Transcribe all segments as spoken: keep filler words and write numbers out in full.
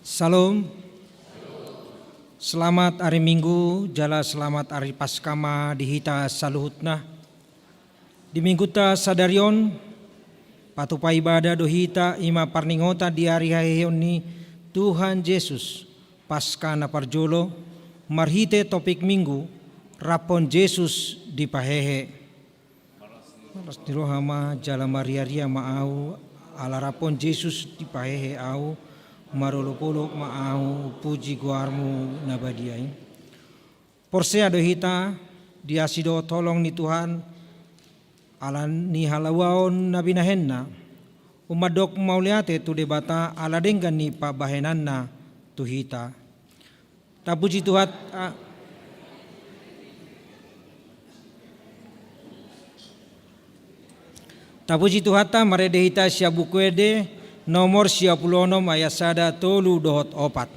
Syalom. Selamat ari Minggu, jala selamat ari Paskah ma di hita saluhutna. Di Mingguta sadari on, patupa ibada do hita, i ma parningotan di ari haheheon ni Tuhan Jesus, Paskah na parjolo, marhite topik Minggu, Raphon Jesus dipahehe. Marlas ni roha ma jala mariaria ma ahu, ala raphon Jesus dipahehe ahu, marolopolop ma ahu, puji goarmu na badia i. Porsea do hita, diasi dohot holong ni Tuhan, ala ni halauaon na binahenna, mandok mauliate tu Debata ala denggan ni pambahenanna tu hita. Tapuji Tuhan, ah. Tapuji Tuhanta, marende hita sian Buku Ende nomor sia pulu onom ayat sada, tolu dohot opat.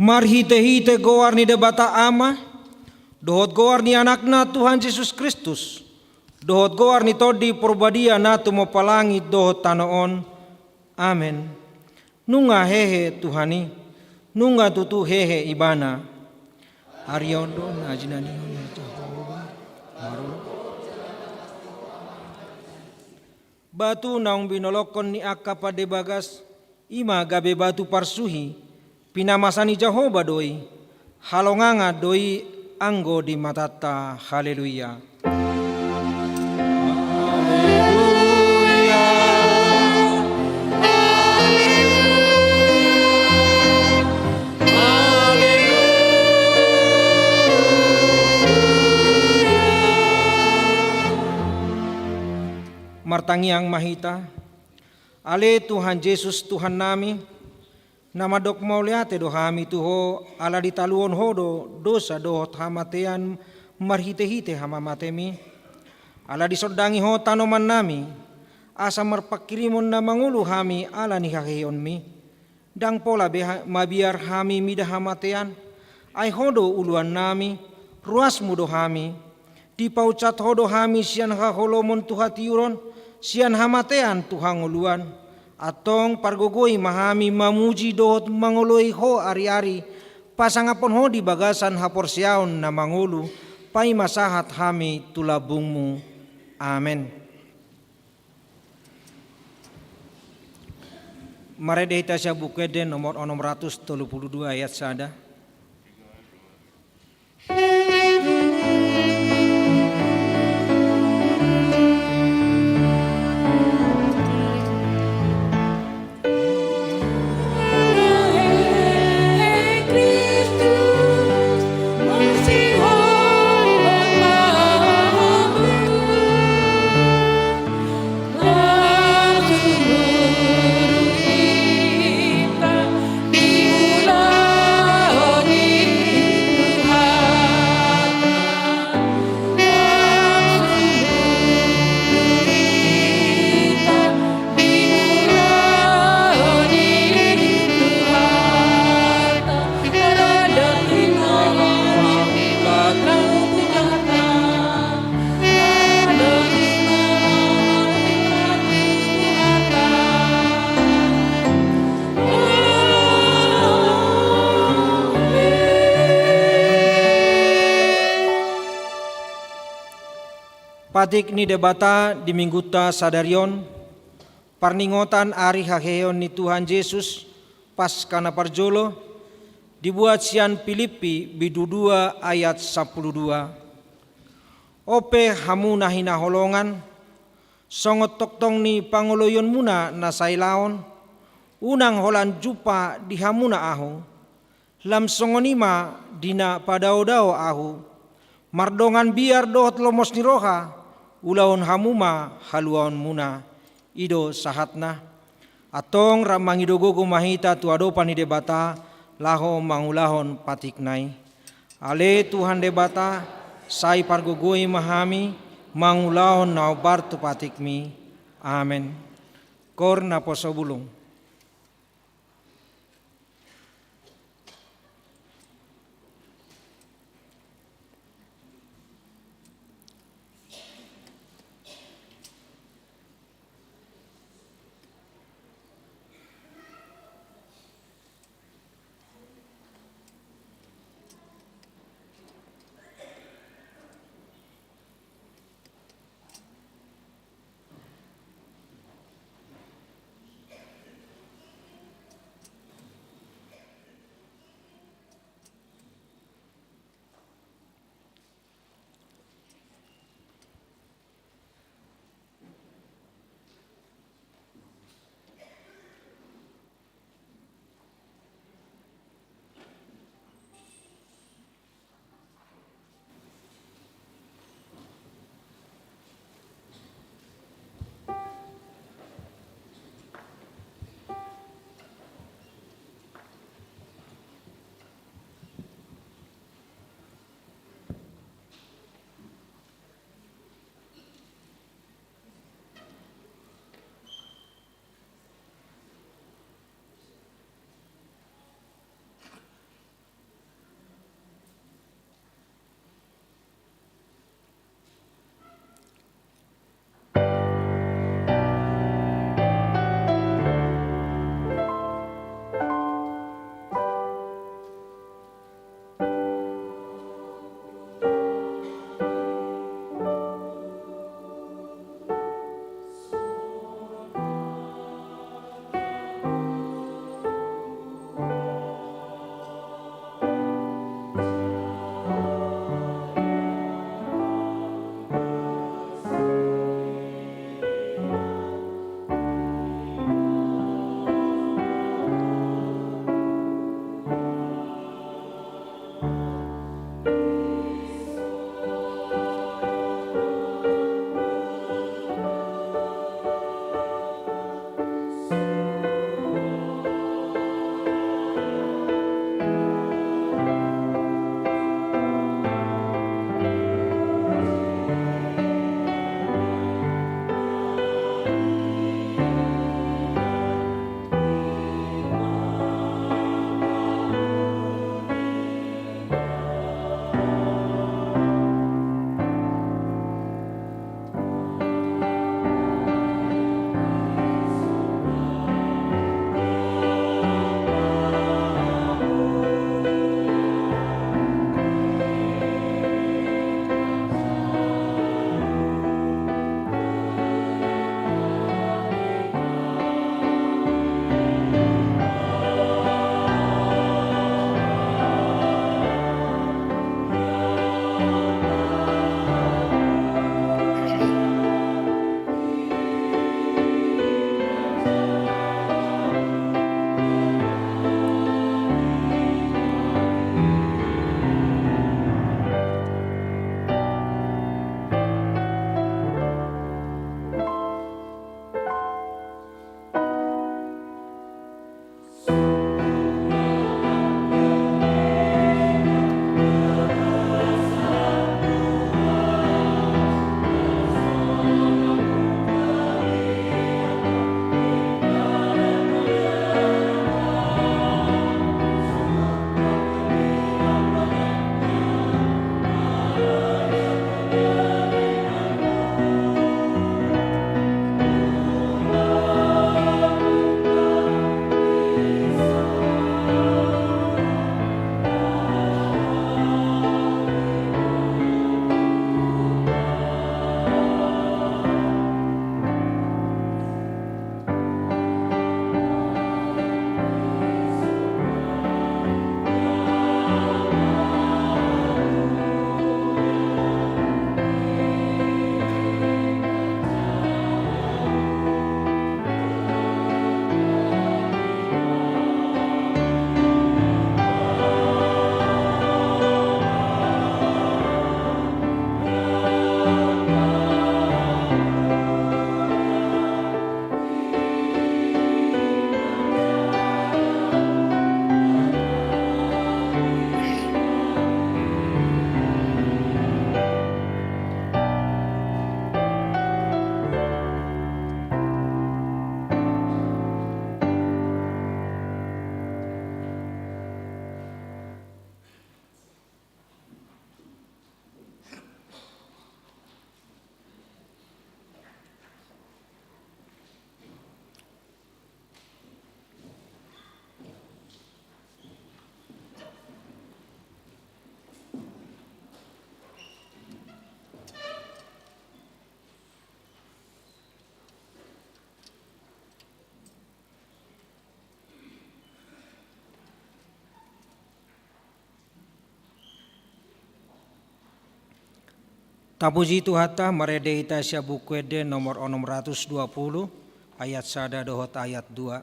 Marhitehite goar ni Debata Ama, dohot goar ni Anakna Tuhan Jesus Kristus, dohot goar ni Tondi Parbadia na tumompa langit dohot tano on. Amen. Nunga hehe Tuhan i, nunga tutu hehe Ibana. Ari on do na jinanihon ni Jahowa. Batu naung binolongkon ni angka pande bagas, i ma gabe batu parsuhi, pinamasa ni Jahowa do i, halongangan do i. anggo di matanta. Haleluya. Haleluya. Haleluya. Martangiang ma hita. Ale Tuhan Jesus, Tuhannami, na mandok mauliate do hami tu Ho, ala ditaluhon Ho do dosa dohot hamatean marhitehite hamamateMi. Ala disondangi Ho tanomannami, asa marpanghirimon na mangolu hami ala ni haheheonMi. Ndang pola be ha-, mabiar hami mida hamatean, ai Ho do uluannami, ruasMu do hami. Dipaunsat Ho do hami sian haholomon tu hatiuron, sian hamatean tu hangoluan. Antong pargogoi ma hami mamuji dohot mangoloi Ho ari-ari, pasangaphon Ho di bagasan haporseaon na mangolu, paima sahat hami tu lambungMu. Amen. Marende hita sian Buku Ende nomor onom ratus tolu pulu dua ayat sada. Patik ni Debata di Minggunta sadari on, parningotan ari haheheon ni Tuhan Jesus, Paskah na parjolo, dibuat sian Pilippi bindu dua ayat sampulu dua. Ope hamu na hinaholongan, songon tongtong ni pangoloionmuna na sailaon, unang holan jumpa di hamuna ahu. Lam songon i ma di na padaodao ahu, mardongan biar dohot lomos ni roha, ulahon hamu ma haluaonmuna. I do sahatna. Antong rap mangido gogo ma hita tu adopan ni Debata, laho mangulahon patikna i. Ale Tuhan Debata, sai pargogoi ma hami, mangulahon na hombar tu patikMi. Amen. Koor naposobulung. Tapuji Tuhanta, marende hita sian Buku Ende nomor onom ratus dua puluh, ayat sada dohot ayat dua.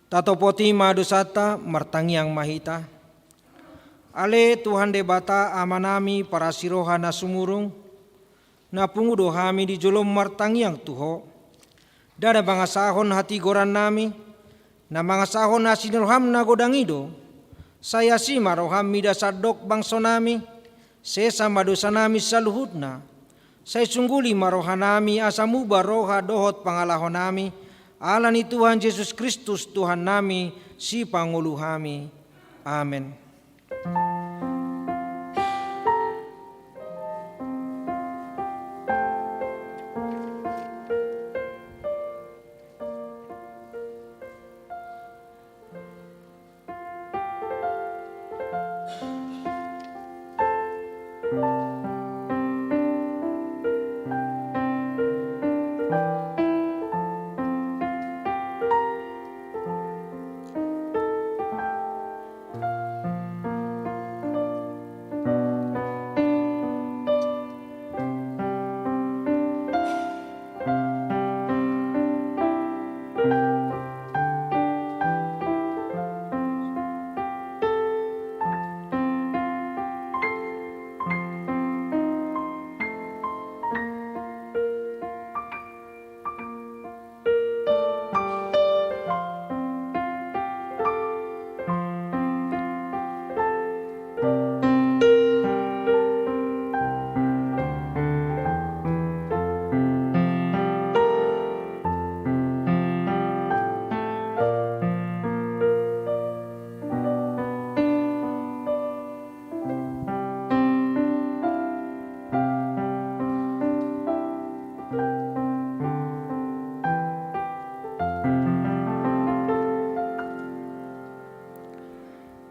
Tatopoti ma dosanta, martangiang ma hita. Ale Tuhan Debata, Amanami parasi roha na sumurung, na pungu do hami di jolom martangiang tu Ho. Ndada mangasahon hatigorannami, na mangasahon asi ni roham na godang i do. Sai asi ma roham mida sandok bangsonami, sesa ma dosanami saluhutna. Sai sungguli ma rohanami asa muba roha dohot pangalahonami, ala ni Tuhan Jesus Kristus Tuhannami, Sipangolu hami. Amen.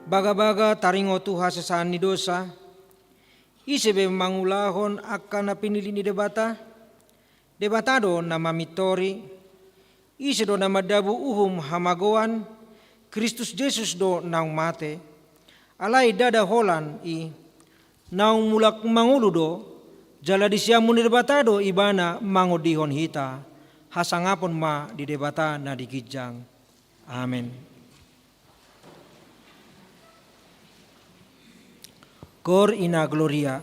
Bagabaga taringot tu hasesaan ni dosa, ise be mangulahon angka na pinillit ni Debata? Debata do na mamintori. Ise do na mandabu uhum hamagoan? Kristus Jesus do naung mate, alai ndada holan i, naung mulak mangolu do, jala di siamun ni Debata do Ibana mangondihon hita. Hasangapon ma di Debata na di ginjang. Amen. Cor ina gloria.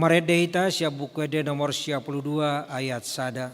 Marende hita sian Buku Ende nomor sia pulu dua ayat sada.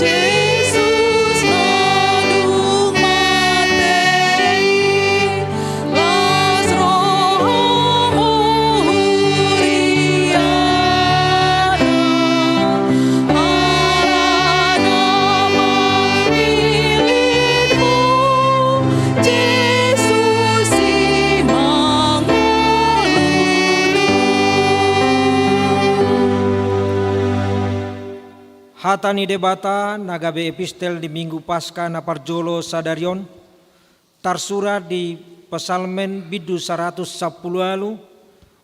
Jesus na dung mate i, las roha mu huriana, ala na mamillit ho Jesus i mangolu do. Hata ni Debata na gabe epistel di Minggu Paskah na parjolo sadari on, tarsurat di Psalmen bindu saratus sampulu ualu,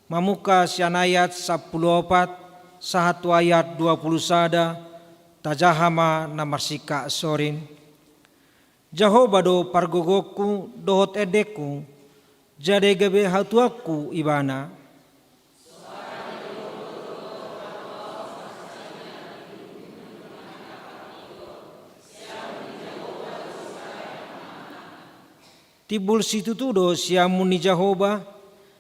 mamungka sian ayat sampulu opat sahat tu ayat dua pulu sada. Tajaha ma na marsingkat sorin. Jahowa do pargogongku dohot endengku, jadi gabe hatuaonku Ibana. Timbul situtu do siamun ni Jahowa,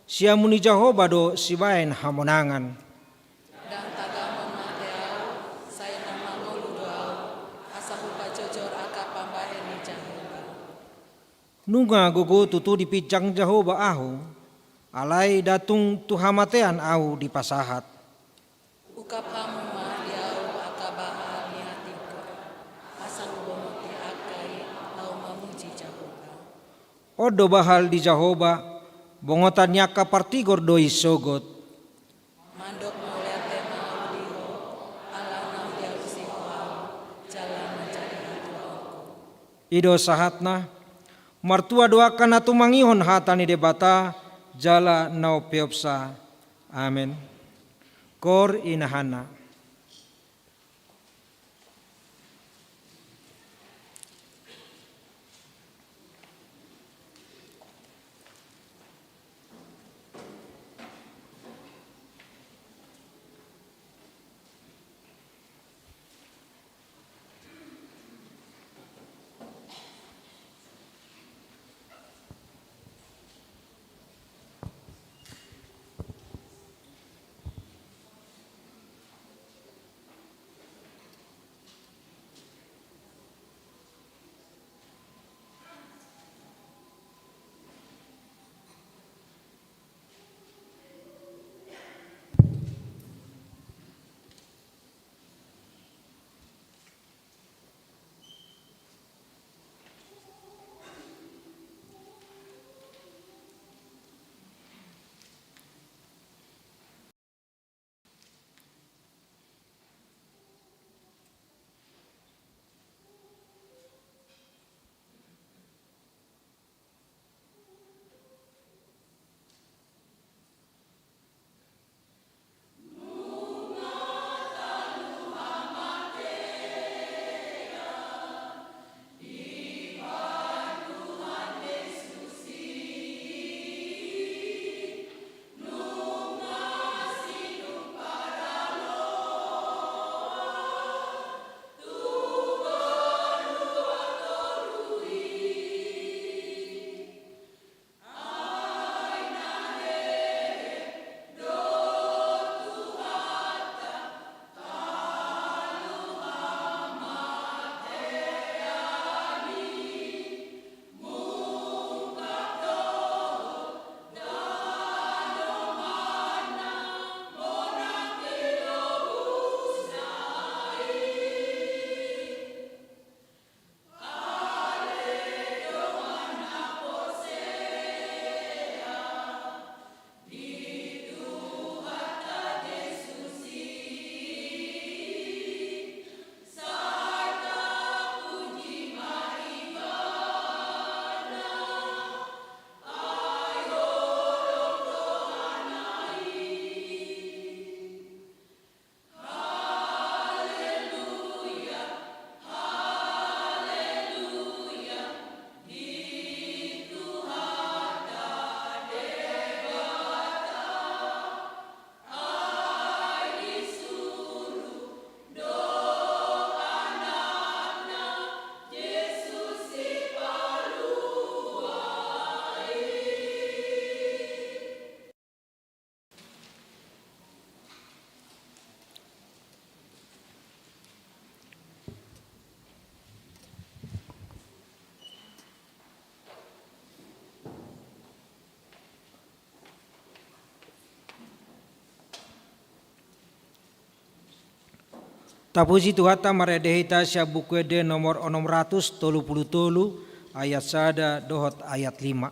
siamun ni Jahowa do sibaen hamonangan. Ndang tagamon mate ahu, sai na mangolu do ahu, asa hupajojor angka pambahen ni Jahowa. Nunga gogo tutu dipinjang Jahowa ahu, alai ndang tung tu hamatean ahu dipasahat. Ungkap hamu ma di ahu angka bahal ni hatingku, asa hubongoti angka i ahu mamuji Jahowa. On do bahal di Jahowa, bongotan ni angka partigor do i sogot. Mandok mauliate ma ahu di ho, ala naung dialusi ho ahu, jala manjadi hatuaonku. I do sahatna. Martua do angka na tumangihon hata ni Debata, jala na umpeopsa. Amen. Koor inahanna. Tapuji Tuhanta, marende hita sian Buku Ende nomor onom ratus tolu pulu tolu, ayat sada dohot ayat lima.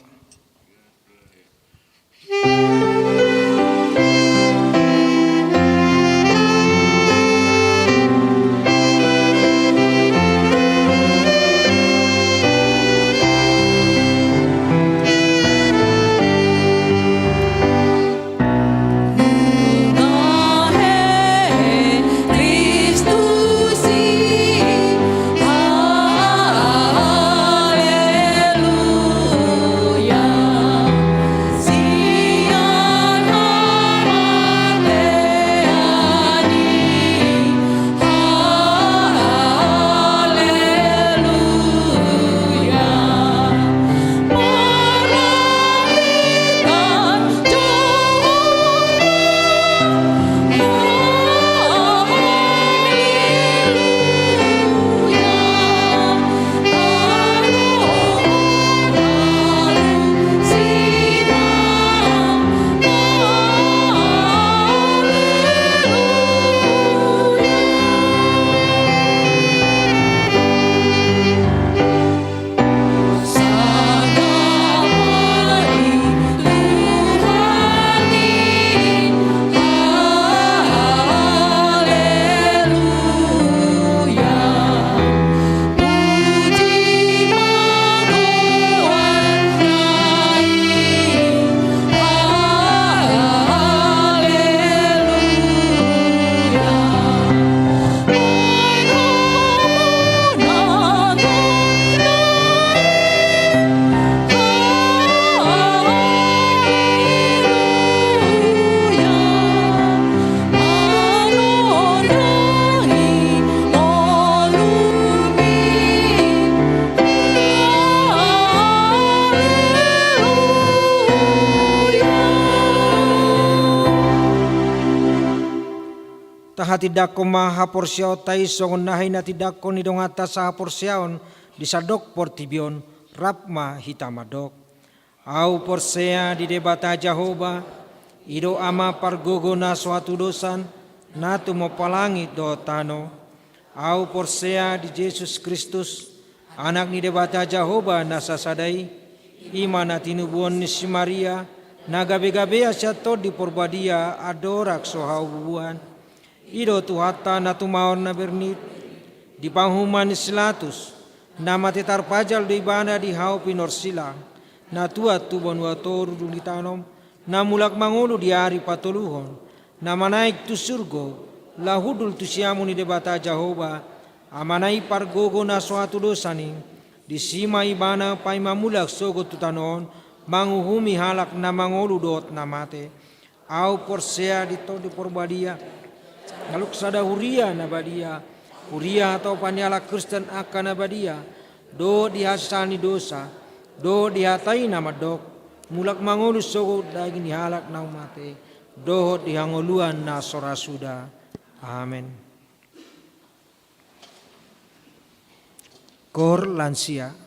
Tahatindangkon ma haporseaonta i songon na hinatindangkon ni donganta sahaporseaon di sandok portibi on. Rap ma hita mandok: Ahu porsea di Debata Jahowa, i do Ama pargogo na so hatudosan, na tumompa langit dohot tano. Ahu porsea di Jesus Kristus, Anak ni Debata Jahowa na sasada i, i ma na tinubuhon ni si Maria, na gabegabean sian Tondi Porbadia andorang so habubuhan. I do Tuhanta na tumao na bernit, di panguhuman ni si Pilatus, na mate tarpajal do ibana di hau pinorsila, na tuat tu banua toru dung ditanom, na mulak mangolu di ari patoluhon, na manaek tu surgo, laho hundul tu siamun ni Debata Jahowa, Amana i pargogo na so hatudosan i, disi ma ibana paima mulak sogot tu tano on, manguhumi halak na mangolu dohot na mate. Ahu porsea di Tondi Porbadia, mangalehon sada huria na badia, huria hatopan ni halak Kristen angka na badia, dohot di hasasalaan ni dosa, dohot di hata i na mandok, mulak mangolu sogot daging ni halak na mate, dohot di hangoluan na so ra suda. Amen. Koor lansia.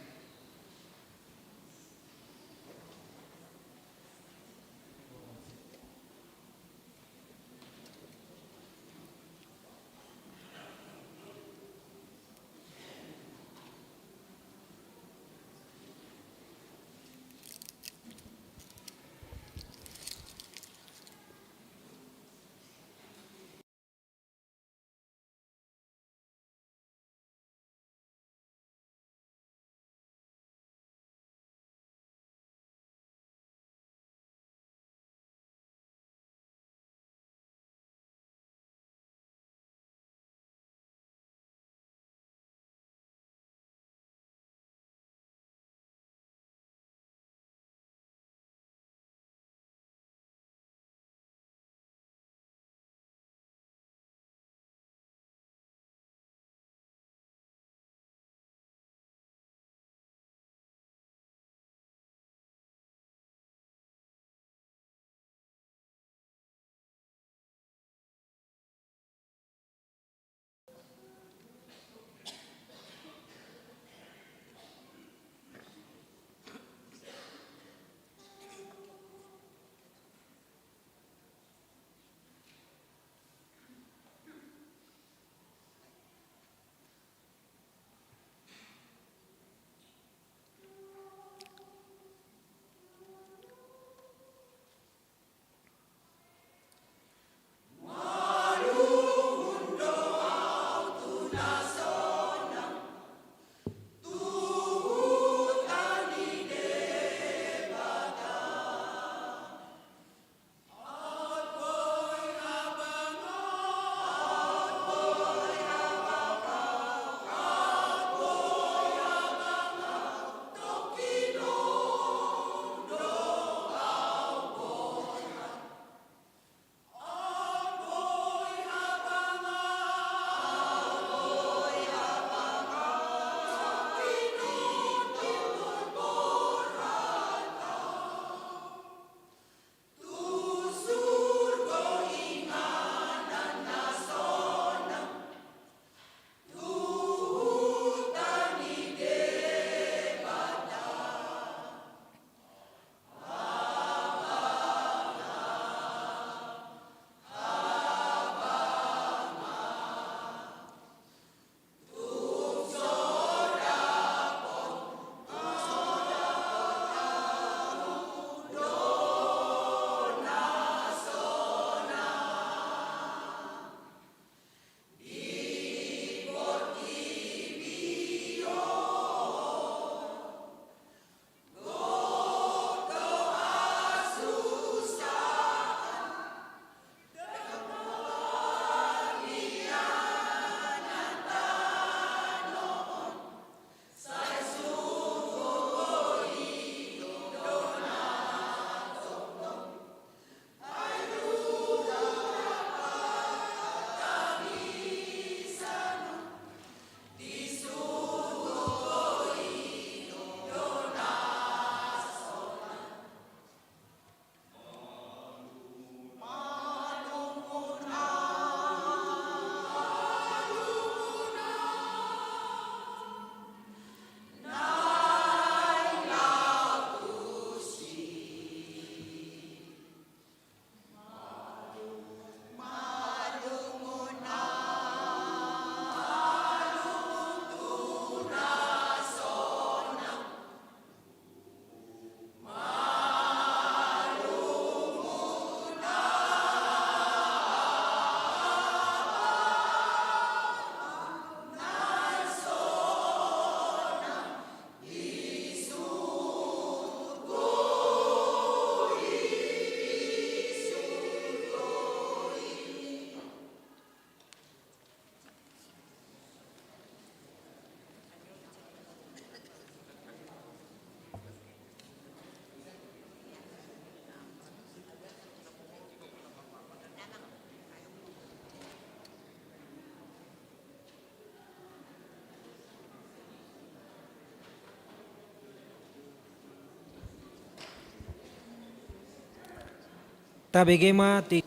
Tabege ma ti-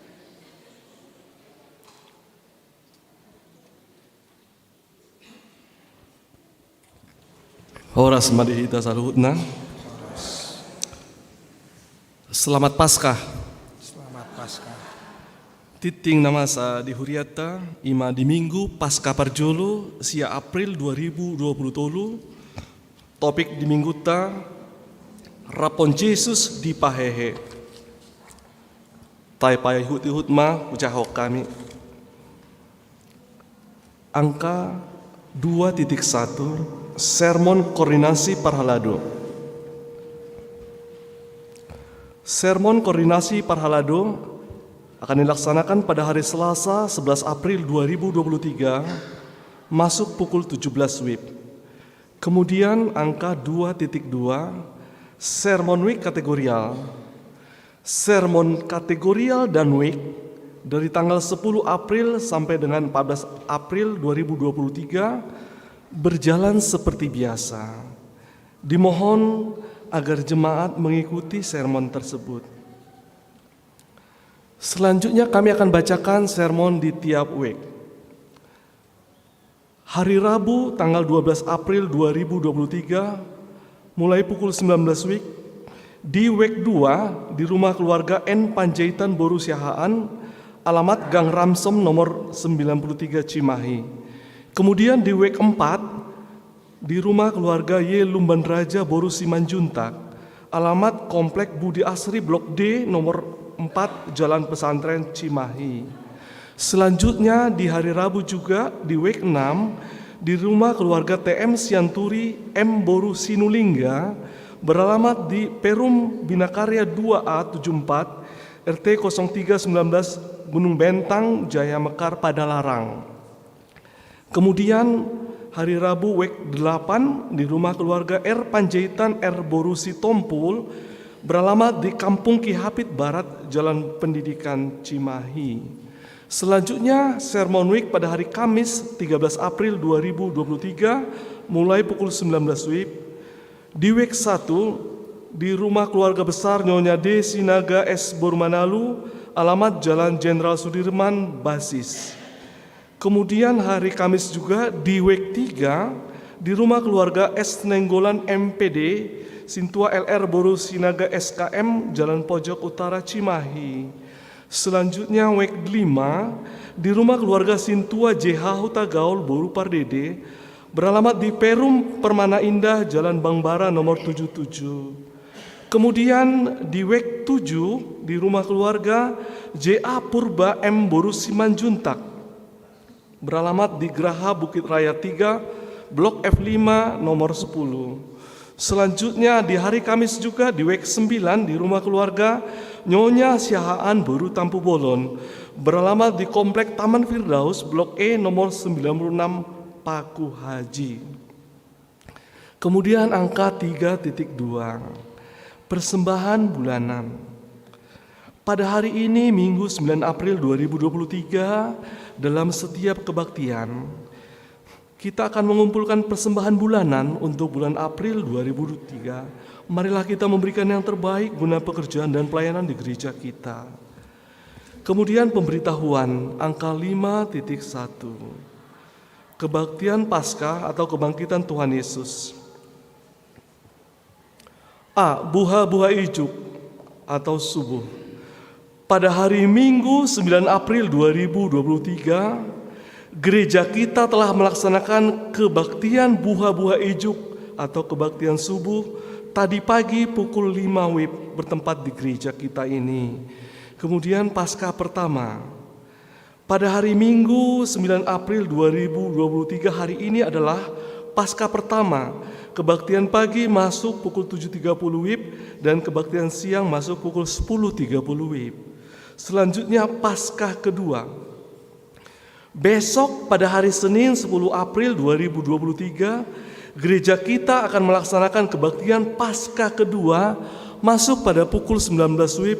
Horas ma di hita saluhutna. Selamat Paskah. Selamat Paskah. Tingting na masa di hurianta, i ma di Minggu Paskah parjolo, sia April dua ribu dua puluh tolu. Topik di Minggunta, Raphon Jesus di pahehe. Tapaihut-ihut ma, hujahahon hami. Angka dua titik satu, Sermon Koordinasi Parhalado. Sermon Koordinasi Parhalado akan dilaksanakan pada hari Selasa, sebelas April dua ribu dua puluh tiga, masuk pukul tujuh belas wib. Kemudian angka dua titik dua, Sermon Week Kategorial. Sermon Kategorial dan Week dari tanggal sepuluh April sampai dengan empat belas April dua ribu dua puluh tiga berjalan seperti biasa. Dimohon agar jemaat mengikuti sermon tersebut. Selanjutnya kami akan bacakan sermon di tiap week. Hari Rabu, tanggal dua belas April dua ribu dua puluh tiga, mulai pukul sembilan belas wib, di week dua, di rumah keluarga N Panjaitan boru Siahaan, alamat Gang Ramsom nomor sembilan puluh tiga Cimahi. Kemudian di week empat, di rumah keluarga Y Lumban Raja boru Simanjuntak, alamat Komplek Budi Asri Blok D nomor empat Jalan Pesantren Cimahi. Selanjutnya di hari Rabu juga di week enam di rumah keluarga T M Sianturi M boru Sinulingga beralamat di Perum Binakarya dua A tujuh empat R T kosong tiga sembilan belas Gunung Bentang, Jaya Mekar, Padalarang. Kemudian hari Rabu week delapan di rumah keluarga R Panjaitan R boru Sitompul beralamat di Kampung Ki Hapit Barat, Jalan Pendidikan, Cimahi. Selanjutnya Sermon Week pada hari Kamis, tiga belas April dua ribu dua puluh tiga, mulai pukul sembilan belas wib, di week satu, di rumah keluarga besar Nyonya D Sinaga S boru Manalu, alamat Jalan Jenderal Sudirman, Basis. Kemudian hari Kamis juga di week tiga, di rumah keluarga S Nainggolan M P D, Sintua L R boru Sinaga S K M, Jalan Pojok Utara, Cimahi. Selanjutnya week lima, di rumah keluarga Sintua J H Hutagaol boru Pardede, beralamat di Perum Permana Indah, Jalan Bangbara nomor tujuh tujuh. Kemudian di week tujuh, di rumah keluarga J A Purba M boru Simanjuntak, beralamat di Graha Bukit Raya tiga, Blok F lima, nomor sepuluh. Selanjutnya di hari Kamis juga, di week sembilan, di rumah keluarga Nyonya Siahaan boru Tampubolon, beralamat di Komplek Taman Firdaus, Blok E, nomor sembilan puluh enam, Paku Haji. Kemudian angka tiga titik dua, persembahan bulanan. Pada hari ini, Minggu, sembilan April dua ribu dua puluh tiga, dalam setiap kebaktian, kita akan mengumpulkan persembahan bulanan untuk bulan April dua ribu dua puluh tiga. Marilah kita memberikan yang terbaik guna pekerjaan dan pelayanan di gereja kita. Kemudian pemberitahuan, angka lima titik satu. Kebaktian Paskah atau kebangkitan Tuhan Yesus. A. Buhabuha ijuk atau subuh. Pada hari Minggu, sembilan April dua ribu dua puluh tiga, gereja kita telah melaksanakan kebaktian buhabuha ijuk atau kebaktian subuh tadi pagi pukul lima wib, bertempat di gereja kita ini. Kemudian Paskah pertama. Pada hari Minggu, sembilan April dua ribu dua puluh tiga, hari ini adalah Paskah pertama. Kebaktian pagi masuk pukul tujuh tiga puluh wib dan kebaktian siang masuk pukul sepuluh tiga puluh wib. Selanjutnya, Paskah kedua. Besok, pada hari Senin, sepuluh April dua ribu dua puluh tiga, gereja kita akan melaksanakan kebaktian Paskah kedua, masuk pada pukul sembilan belas wib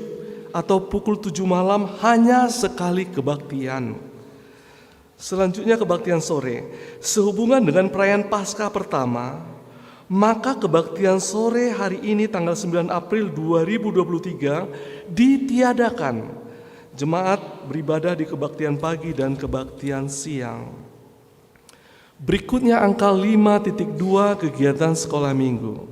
atau pukul tujuh malam, hanya sekali kebaktian. Selanjutnya, kebaktian sore. Sehubungan dengan perayaan Paskah pertama, maka kebaktian sore hari ini, tanggal sembilan April dua ribu dua puluh tiga, ditiadakan. Jemaat beribadah di kebaktian pagi dan kebaktian siang. Berikutnya angka lima titik dua, kegiatan sekolah minggu.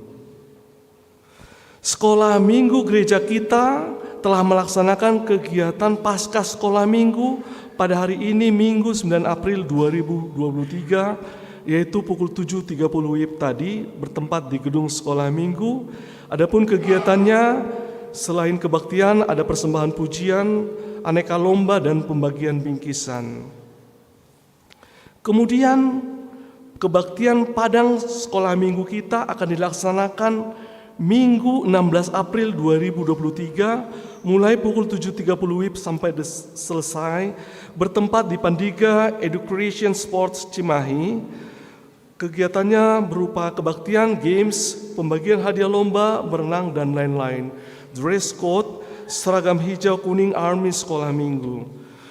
Sekolah minggu gereja kita telah melaksanakan kegiatan pasca sekolah minggu pada hari ini, Minggu, sembilan April dua ribu dua puluh tiga, yaitu pukul tujuh tiga puluh W I B tadi, bertempat di gedung sekolah minggu. Adapun kegiatannya, selain kebaktian, ada persembahan pujian, aneka lomba, dan pembagian bingkisan. Kemudian, kebaktian Padang sekolah minggu kita akan dilaksanakan Minggu, enam belas April dua ribu dua puluh tiga, mulai pukul tujuh tiga puluh W I B sampai des-, selesai, bertempat di Pandiga Education Sports Cimahi. Kegiatannya berupa kebaktian, games, pembagian hadiah lomba, berenang, dan lain-lain. Dress code, seragam hijau kuning Army sekolah minggu.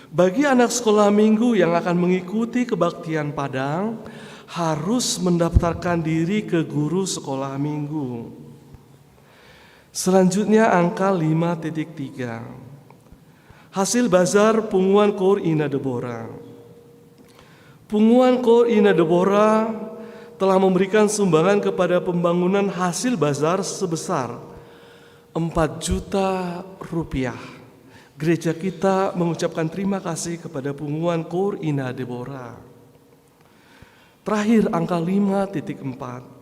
Bagi anak sekolah minggu yang akan mengikuti kebaktian Padang, harus mendaftarkan diri ke guru sekolah minggu. Selanjutnya, angka lima titik tiga. Hasil bazar punguan Koor Ina Debora. Punguan Koor Ina Debora telah memberikan sumbangan kepada pembangunan hasil bazar sebesar empat juta rupiah. Gereja kita mengucapkan terima kasih kepada punguan Koor Ina Debora. Terakhir, angka lima titik empat.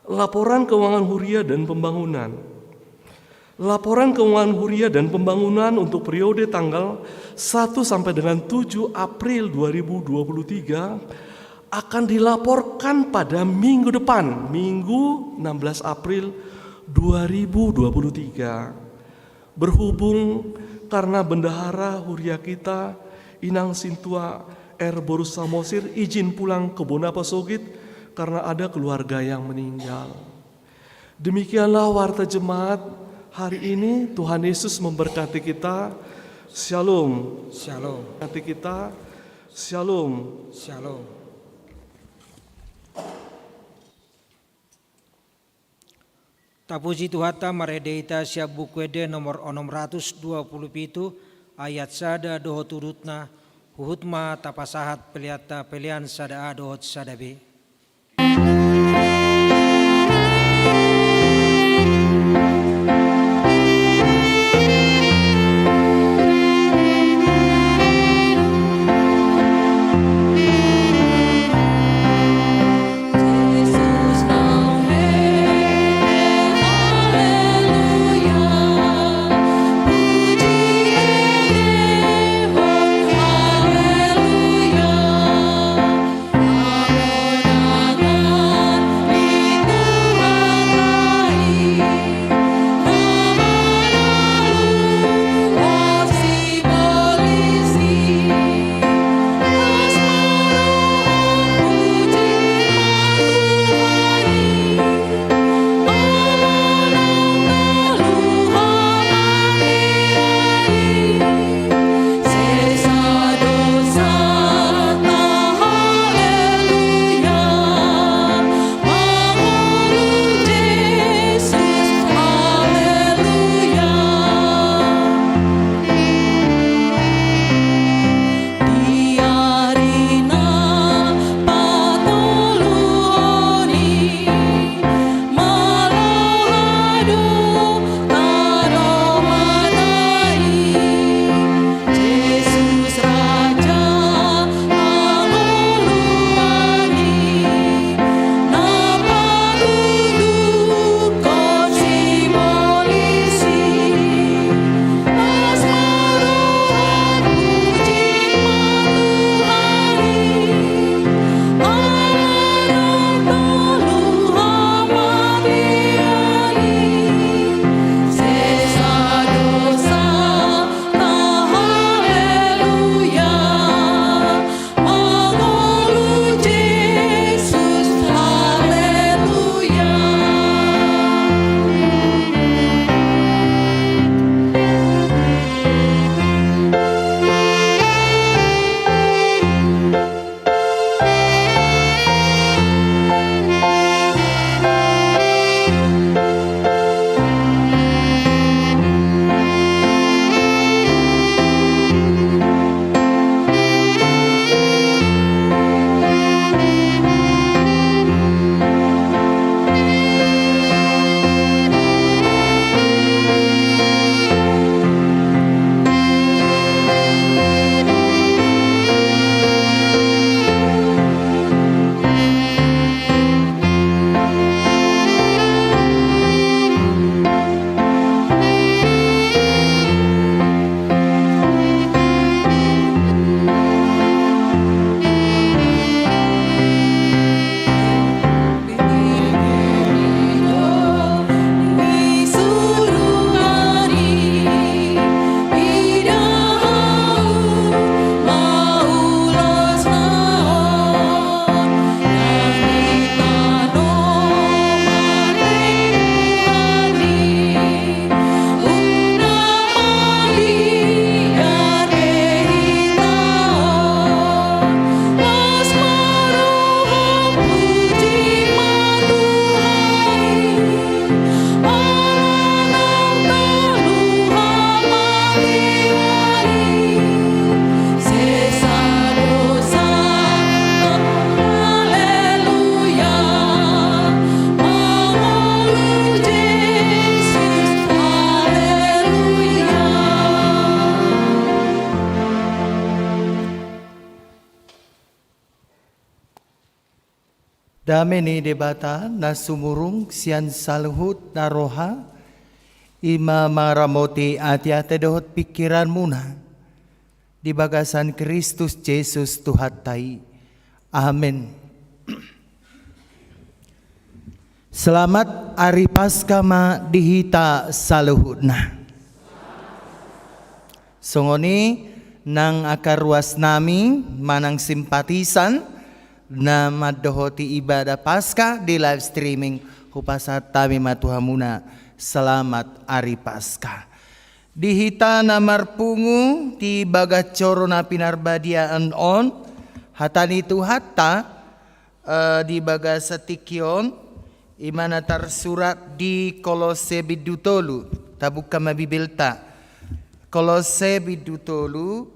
Laporan keuangan huria dan pembangunan. Laporan keuangan huria dan pembangunan untuk periode tanggal satu sampai dengan tujuh April dua ribu dua puluh tiga akan dilaporkan pada minggu depan, Minggu, enam belas April dua ribu dua puluh tiga. Berhubung karena bendahara huria kita, Inang Sintua R Boru Samosir, izin pulang ke Bona Pasogit karena ada keluarga yang meninggal. Demikianlah warta jemaat hari ini. Tuhan Yesus memberkati kita. Shalom. Shalom. Berkati kita. Shalom. Shalom. Tapuji Tuhanta, marende hita sian Buku Ende nomor onom ratus dua puluh pitu, ayat sada dohot udutna. Huhut ma tapasahat peleanta, pelean sada A dohot sada B. Dame ni Debata na sumurung sian saluhut na roha, i ma mangaramoti ateate dohot pingkiranmuna di bagasan Kristus Jesus Tuhanta i. Amen. Selamat ari Paskah ma di hita saluhutna. Songon i nang angka ruas nami manang simpatisan na mandohoti ibadah Paskah di live streaming, hupasahat hami ma tu hamuna selamat ari Paskah. Di hita na marpungu di bagas joro na pinarbadiaan on, hata ni Tuhanta, eh, di bagasan tingki on, i ma na tarsurat di Kolosse bindu tolu. Tabuka ma Bibelta. Kolosse bindu tolu,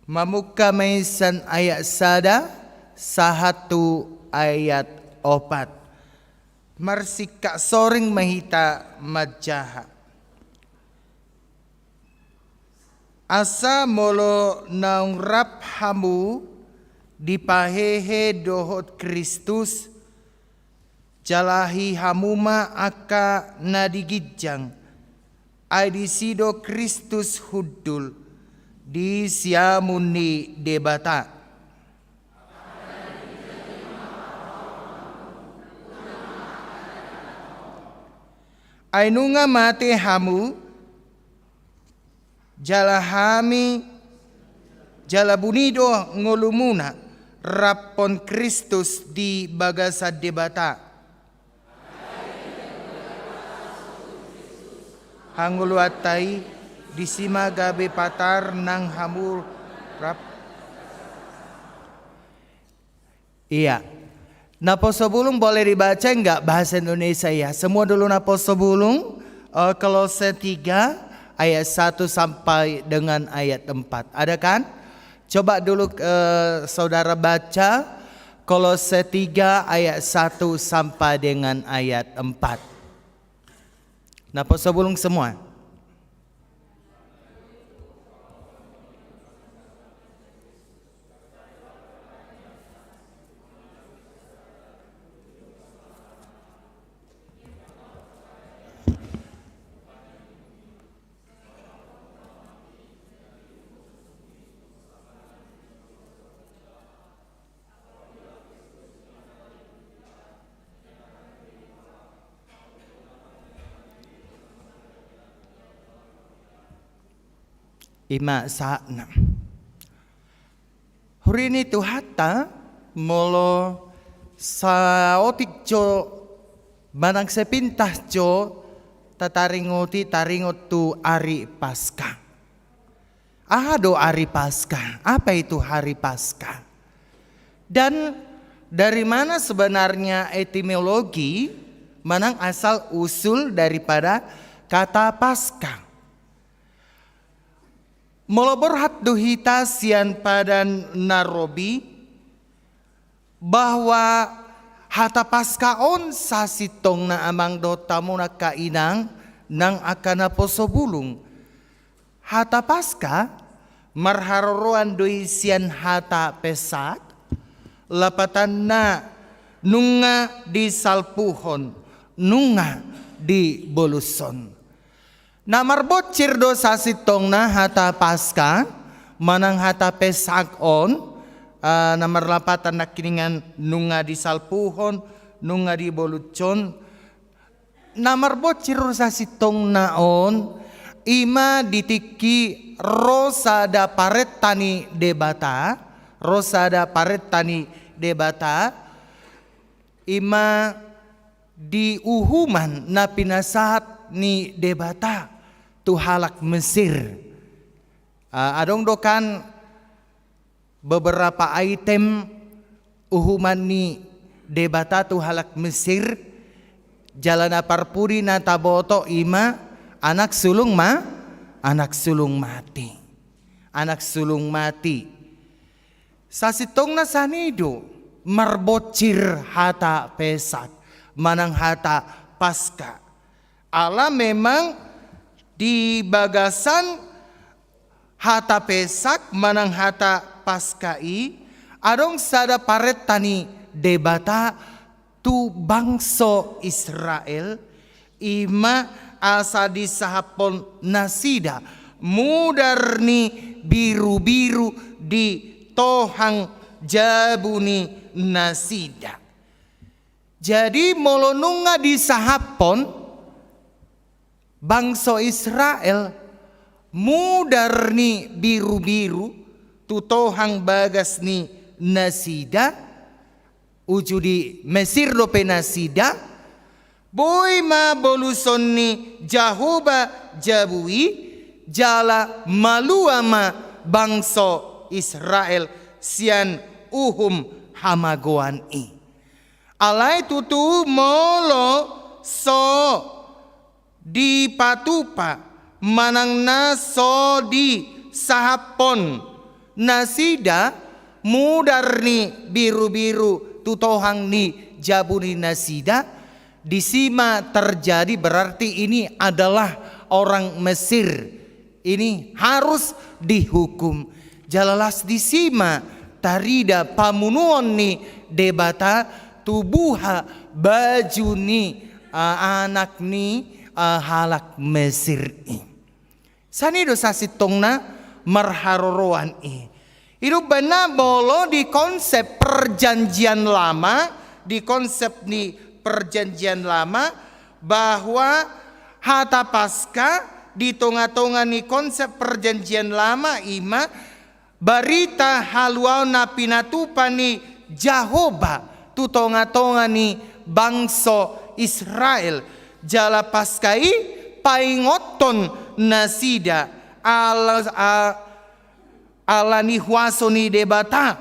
mamungka ma i sian ayat sada sahat tu ayat opat. Marsingkat soring ma hita manjaha. Asa molo naung rap hamu dipahehe dohot Kristus, jalahi hamu ma angka na di ginjang, ai disi do Kristus hundul di siamun ni Debata. Ai nunga mate hamu, jala hami, jala buni do ngolumuna, raphon Kristus di bagasan Debata. Hangoluanta i, disi ma gabe patar nang hamu rap. Iya. Naposobulung boleh dibaca enggak bahasa Indonesia ya? Semua dulu Naposobulung, eh, Kolose tiga ayat satu sampai dengan ayat empat. Ada kan? Coba dulu, eh, saudara baca Kolose tiga ayat satu sampai dengan ayat empat. Naposobulung semua. I ma sahatna. Huria ni Tuhanta, molo saotik jo manang sepintas jo tataringoti, taringot tu ari Paskah. Aha do ari Paskah? Apa itu hari Paskah? Dan dari mana sebenarnya etimologi manang asal usul daripada kata Paskah? Molo borhat do hita sian Padan na Robi, bahwa hata Paskah on sasintongna amang dohot hamu angka inang nang angka naposobulung. Hata Paskah marharoroan do i sian hata Pesak, lapatanna nunga disalpuhon, nunga dibolushon. Na marbonsir do sasintongna hata Paskah manang hata Pesak on, eh, na marlapatan nangkiningan nunga disalpuhon, nunga dibolushon. Na marbonsir do sasintongna on, i ma di tingki ro sada parenta ni Debata, ro sada parenta ni Debata, i ma di uhuman na pinasahat ni Debata tu halak Mesir. Ah, adong do kan beberapa item uhuman ni Debata tu halak Mesir, jala na parpudi na taboto i ma anak sulung ma, anak sulung mati. Anak sulung mati. Sasintongna sian i do marbonsir hata Pesak manang hata Paskah. Ala memang di bagasan hata Pesak manang hata Paskah i, adong sada parenta ni Debata tu bangso Israel, i ma asa disahaphon nasida mudar ni birubiru di tohang jabu ni nasida. Jadi molo nunga disahaphon bangso Israel mudar ni birubiru tu tohang bagas ni nasida, uju di Mesir dope nasida, boi ma boluson ni Jahowa jabu i, jala malua ma bangso Israel sian uhum hamagoan i. Alai tutu molo so dipatupa manang na so disahaphon nasida mudar ni birubiru tu tohang ni jabu ni nasida, disi ma terjadi, berarti ini adalah orang Mesir. Ini harus dihukum. Jala las disi ma tarida pamunuon ni Debata tu buha baju ni, ah, anak ni, ah, halak Mesir i. Sian i do sasintongna marharoroan i. I do umbahen na molo di konsep perjanjian lama, di konsep ni perjanjian lama, bahwa hata Paska di tongatonga ni konsep perjanjian lama i ma barita haluaon na pinatupa ni Jahowa tu tongatonga ni bangso Israel. Jala Paska i paingothon nasida ala, a-, ala ni huaso ni Debata.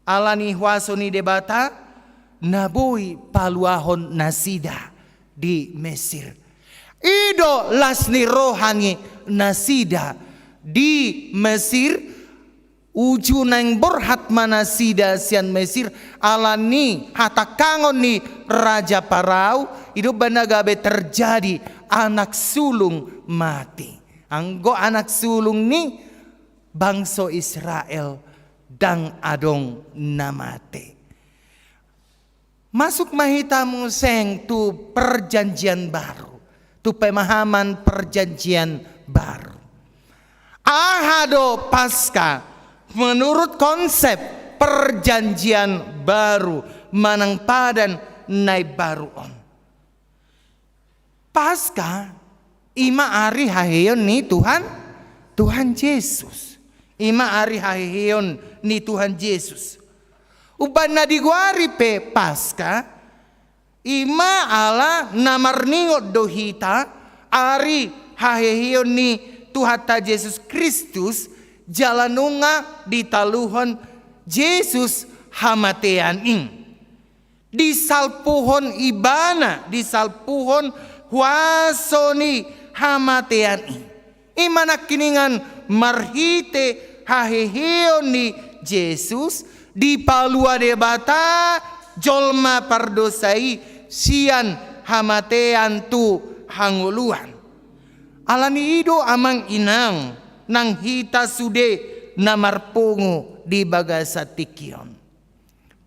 Ala ni huaso ni Debata na boi paluahon nasida di Mesir. I do las ni roha ni nasida di Mesir, uju naeng borhat ma nasida sian Mesir, ala ni hatangkangon ni Raja Parao, i do umbahen na gabe terjadi anak sulung mate. Anggo anak sulung ni bangso Israel ndang adong na mate. Masuk ma hita muse tu perjanjian baru, tu pemahaman perjanjian baru. Aha do Paska menurut konsep perjanjian baru manang padan na imbaru on? Paska i ma ari haheion ni Tuhan, Tuhan Jesus. I ma ari haheion ni Tuhan Jesus. Umbahen na digoari pe Paska, i ma ala na marningot do hita ari haheion ni Tuhanta Jesus Kristus, jala nunga ditaluhon Jesus hamatean i. Disalpuhon ibana, disalpuhon huaso ni hamatean i. I ma nangkiningan marhite haheheion ni Jesus, dipalua Debata jolma pardosa i sian hamatean tu hangoluan. Ala ni i do amang inang nang hita sude na marpungu di bagasan tingki on.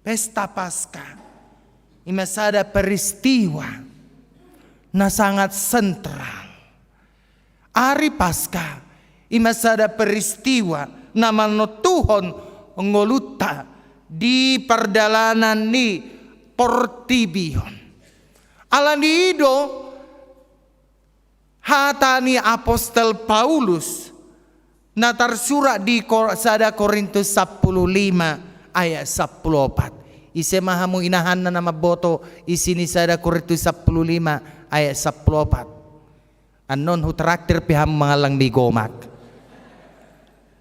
Pesta Paska i ma sada peristiwa na sangat sentral. Ari Paska i ma sada peristiwa na manontuhon ngolunta di pardalanan ni portibi on. Ala ni i do hata ni apostel Paulus na tarsurat di Kor-, sada Korintus sampulu lima ayat sampulu opat. Ise ma hamu inahanna na mamboto isi ni sada Korintus sampulu lima ayat sampulu opat? Annon hutraktir pe hamu mangallang mie gomak.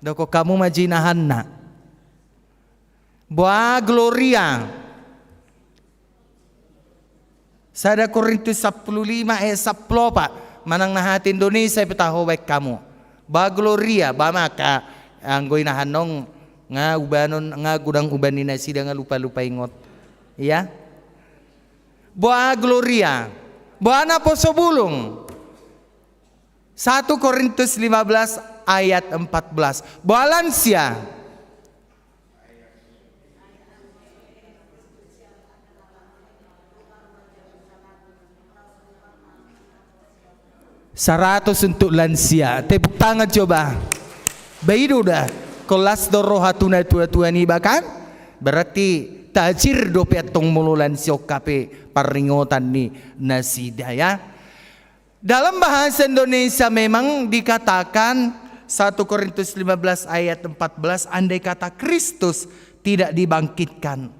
Dokkon hamu ma jo inahanna. Boha Gloria. Sada Korintus sampulu lima ayat sampulu opat. Manang na hata Indonesia pe taho baen hamu. Boha Gloria, boha ma angka anggo inahan on nga ubanon, nga godang uban ni nasida nga lupa-lupa ingot. Iya? Boha Gloria. Boha naposo bulung. Satu Korintus lima belas ayat empat belas. Boha lansia. Saratus untuk lansia. Tepuk tangan coba. Ba i do da. Las do roha tu natua-tua niba kan? Berarti tajir dope antong molo lansia on hape parningotan ni nasida, ya. Dalam bahasa Indonesia memang dikatakan, satu Korintus lima belas ayat empat belas, andai kata Kristus tidak dibangkitkan,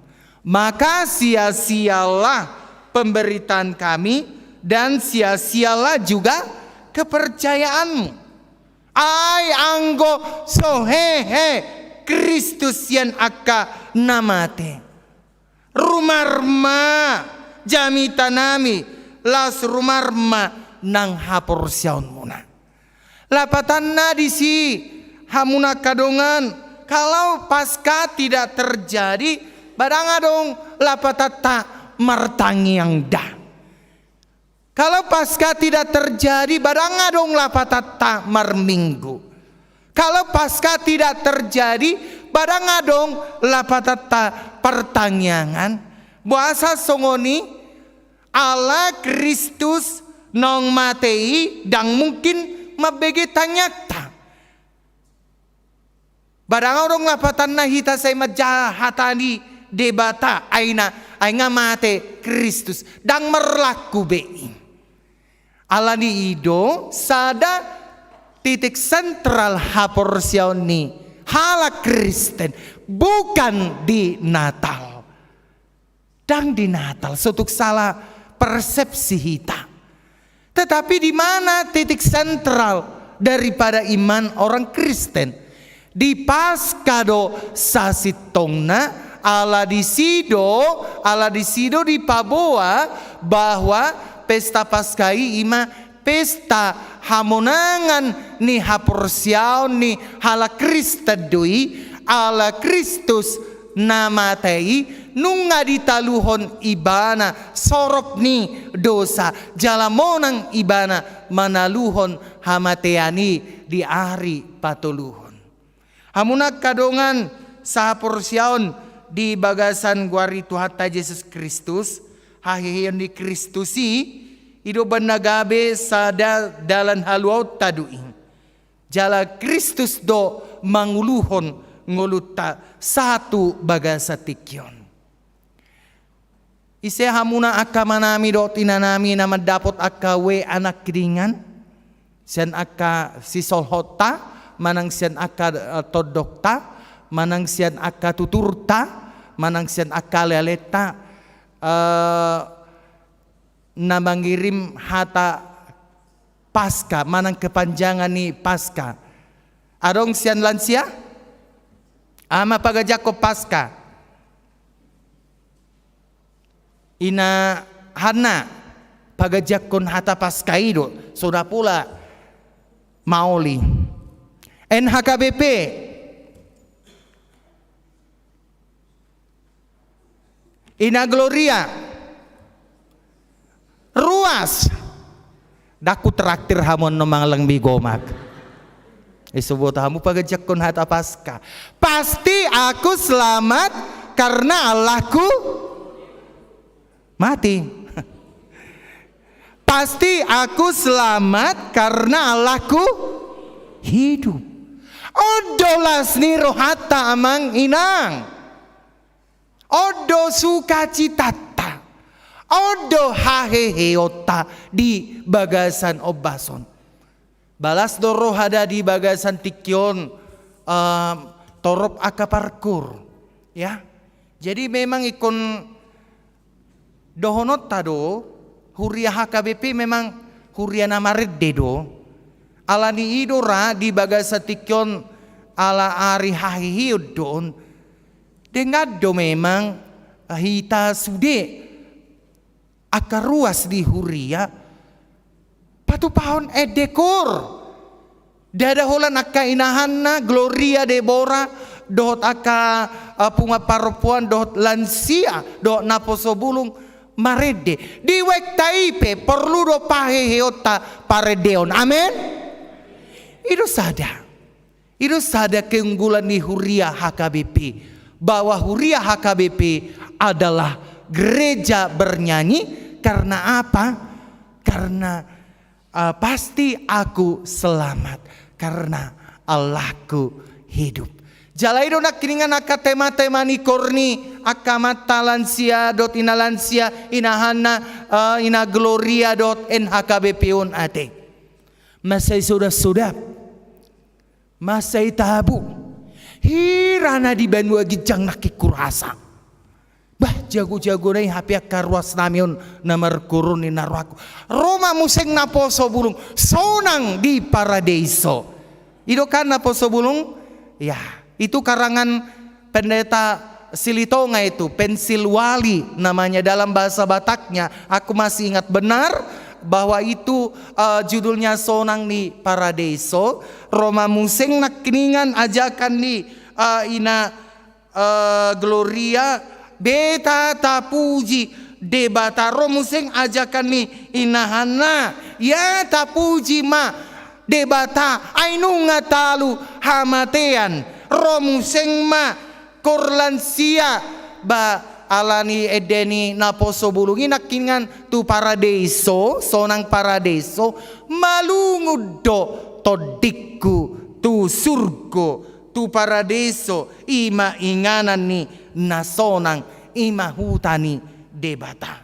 maka sia-sialah pemberitaan kami dan sia-sialah juga kepercayaanmu. Ai anggo so hehe Kristus sian angka na mate, rumar ma jamitanami, laos rumar ma nang haporseaonmuna. Lapatanna disi, hamu angka dongan, kalau Paskah tidak terjadi, ba ndang adong lapatanta martangiang da. Kalau Paskah tidak terjadi, ba ndang adong lapatanta marminggu. Kalau Paskah tidak terjadi, ba ndang adong lapatanta partangiangan. Boasa songon i? Ala Kristus naung mate i ndang mungkin mambege tangiangta. Ba ndang adong lapatanna hita sai manjaha hata ni Debata, ai na, ai nga mate Kristus, ndang marlaku be i. Ala ni i do sada titik sentral haporseaon ni halak Kristen, bukan di Natal. Ndang di Natal, so tuk sala persepsi hita. Tetapi di mana titik sentral daripada iman orang Kristen? Di Paskah do sasintongna, ala disi do, ala disi do dipaboa bahwa pesta Paskah i ima pesta hamonangan ni haporseaon ni halak Kristen do i, ala Kristus na mate i, nunga ditaluhon ibana sorop ni dosa, jala monang ibana manaluhon hamatean i di ari patoluhon. Hamu angka dongan sahaporseaon di bagasan goar ni Tuhanta Jesus Kristus, haheheon ni Kristus i, i do umbahen na gabe sada dalan haluaonta do i. Jala Kristus do manguluhon ngolunta sahat tu bagasan tingki on. Ise hamuna angka amanami dohot inanami na mandapot angka ue anak kidingan sian angka sisolhotta, manang sian angka, eh, tondokta, manang sian angka tuturta, manang sian angka alealeta, eh, na mangirim hata Paskah, manang kepanjangan ni Paskah? Adong sian lansia? Aha ma pagajakkon Paskah? Ina Hanna, pagajakkon hata Paskah i do, so na pola maoli. N H K B P, Ina Gloria, ruas. Ndang hutraktir hamu annon mangallang mi gomak. Eh, so huboto hamu pagajakkon hata Paskah. Pasti aku selamat karena Allahku mati. Pasti aku selamat karena Allahku hidup. On do las ni rohanta, amang inang. On do sukacitanta, on do haheheonta di bagasan ombas on. Ba las do roha da di bagasan tingki on, em, torop angka parkur, ya. Jadi memang ingkon dohononta do, huria H K B P memang huria na marende do. Ala ni i do ra di bagasan tingki on, ala ari haheheon do on. Dengan do memang hita sude angka ruas di huria patupahon ende koor. Ndada holan angka ina Hanna, Gloria, Debora, dohot angka, eh, punguan parompuan, dohot lansia, dohot naposo bulung marende. Di wekta i pe porlu do paheheonta parendeon. Amen. I do sada. I do sada keunggulan ni huria H K B P, bahwa huria H K B P adalah gereja bernyanyi. Karena apa? Karena Ah, pasti aku selamat karena Allahku hidup. Jala i do nangkiningan angka tema-tema ni koor ni angka amanta lansia dohot ina lansia, ina Hanna, eh, ina Gloria dohot N H K B P on ate. Mansai sodap-sodap. Mansai tabu. Hira na di banua ginjang nangkin hurasa. Bah, jago-jago nai hape angka ruas nami on na marguru ni na rohangku. Ro ma muse naposo bulung, sonang di paradeiso. I do kan naposo bulung? Ya, itu karangan Pendeta Silitonga itu, Pensil Wali namanya dalam bahasa Bataknya. Aku masih ingat benar bahwa itu, eh, judulnya Sonang di Paradeiso. Ro ma muse nangkiningan ajakan ni, eh, ina, eh, Gloria, beta tapuji Debata. Ro muse ajakan ni ina Hanna, ya tapuji ma Debata, ai nunga talu hamatean. Ro muse ma koor lansia, ba ala ni ende ni naposo bulung i nangkiningan tu paradeiso, sonang paradeiso, malungun do tondingku tu surgo, tu paradeiso, i ma inganan ni na sonang, i ma huta ni Debata.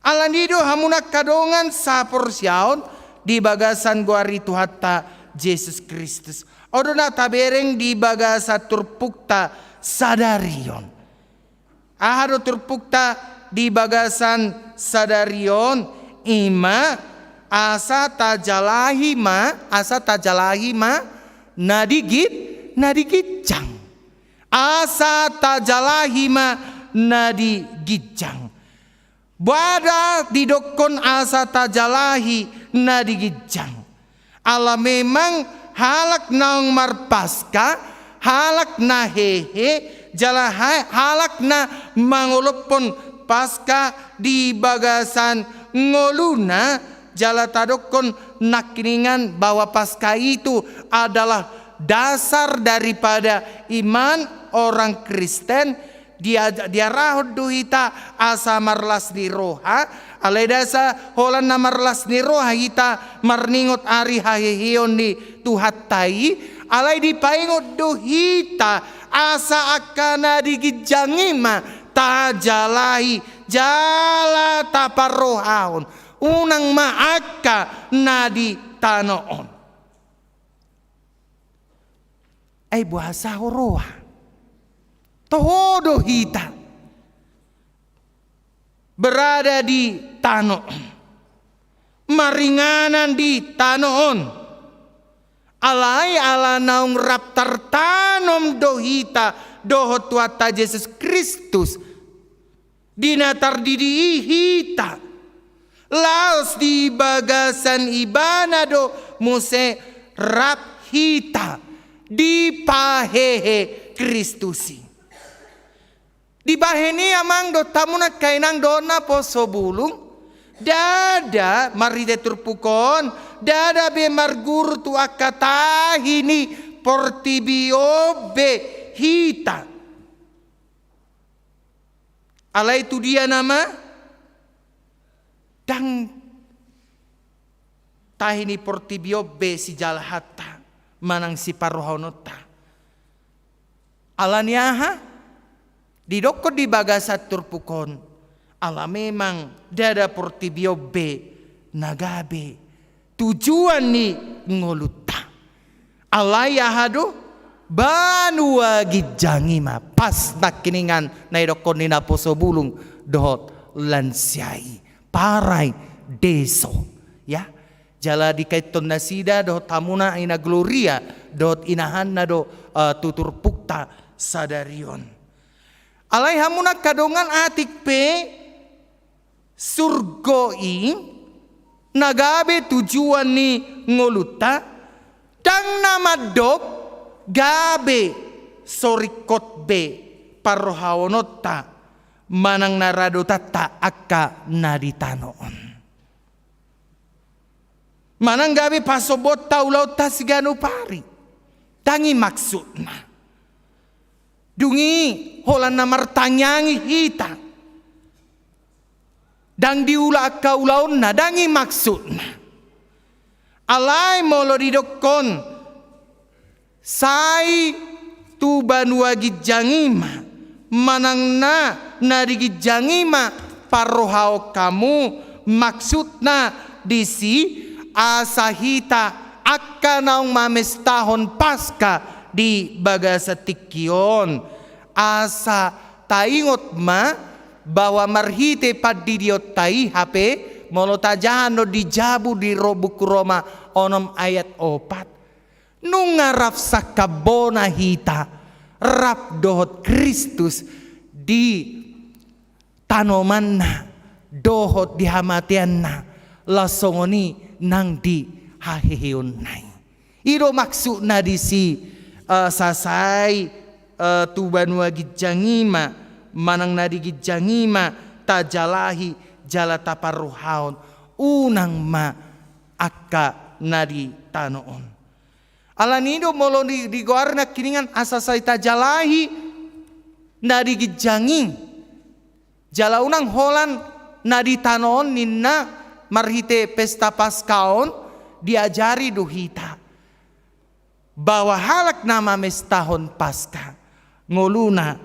Ala ni i do hamu na angka dongan saporseaon di bagasan goar ni Tuhanta Jesus Kristus. On do na tabereng di bagasan turpukta sadari on. Aha do turpukta di bagasan sadari on? I ma asa tajalahi ma, asa tajalahi ma na di gin-, na di ginjang. Asa tajalahi ma na di ginjang. Boha do didokkon asa tajalahi na di ginjang? Ala memang halak naung marpaska, halak na hehe, jala ha-, halak na mangolophon Paska di bagasan ngoluna, jala tadokkon nangkiningan bahwa Paska itu adalah dasar daripada iman orang Kristen. Dia-, diarahon do hita asa marlas ni roha, alai ndada holan na marlas ni roha hita marningot ari haheheon ni Tuhanta i, alai dipaingot do hita asa angka na di ginjang i ma tajalahi jala taparrohahon, unang ma angka na di tano on. Ai boasa ho roha? Toho do hita berada di tano on, maringanan di tano on. Alai ala naung rap tartanom do hita dohot Tuhanta Jesus Kristus, di na tardidi i hita. Laos di bagasan Ibana do muse rap hita dipahehe Kristus i. Dibahen i amang dohot hamu na angka inang dohot naposo bulung, ndada marhite turpuk on, ndada be marguru tu angka tahi ni portibi on be hita. Alai tu dia nama? Ndang tahi ni portibi on be sijalahanta manang siparrohahononta. Ala ni aha? Didokkon di bagasan turpuk on, ala memang ndada portibi on be na gabe tujuan ni ngolunta. Alai aha do? Banua ginjang i ma, pas nangkiningan na didokkon ni naposo bulung dohot lansia i, paradeiso. Ya. Jala dikaithon nasida dohot hamuna ina Gloria dohot ina Hanna do, eh, tu turpukta sadari on. Alai hamuna angka dongan, atik pe surgo i na gabe tujuan ni ngolunta, ndang na mandok gabe so ringkot be parrohahononta manang na radotanta angka na di tano on. Manang gabe pasombuonta ulaonta siganup ari. Ndang i maksudna. Dung i holan na martangiang i hita. Ndang diula angka ulaonna, ndang i maksudna. Alai molo didokkon, sai tu banua ginjang i ma, manang na, na di ginjang i ma parrohaon hamu, maksudna disi asa hita angka naung mamestahon Paska di bagasan tingki on. Asa taingot ma bahwa marhite pandidionta i hape, molo tajaha do di jabu di ro-, buku Roma onom ayat opat. Nunga rap sangkap bona hita, rap dohot Kristus di tanomanna, dohot di hamateanna, laos songon i nang di haheheonna i. I do maksudna disi, eh, sasai, eh, tu banua ginjang i ma, manang na di ginjang i ma, tajalahi jala taparrohahon, unang ma angka na di tano on. Alani do molo di, digoari nangkiningan asa sai tajalahi na di ginjang i. Jala unang holan na di tano on ninna marhite pesta Paska on diajari do hita. Bahwa halak na mamestahon Paska, ngoluna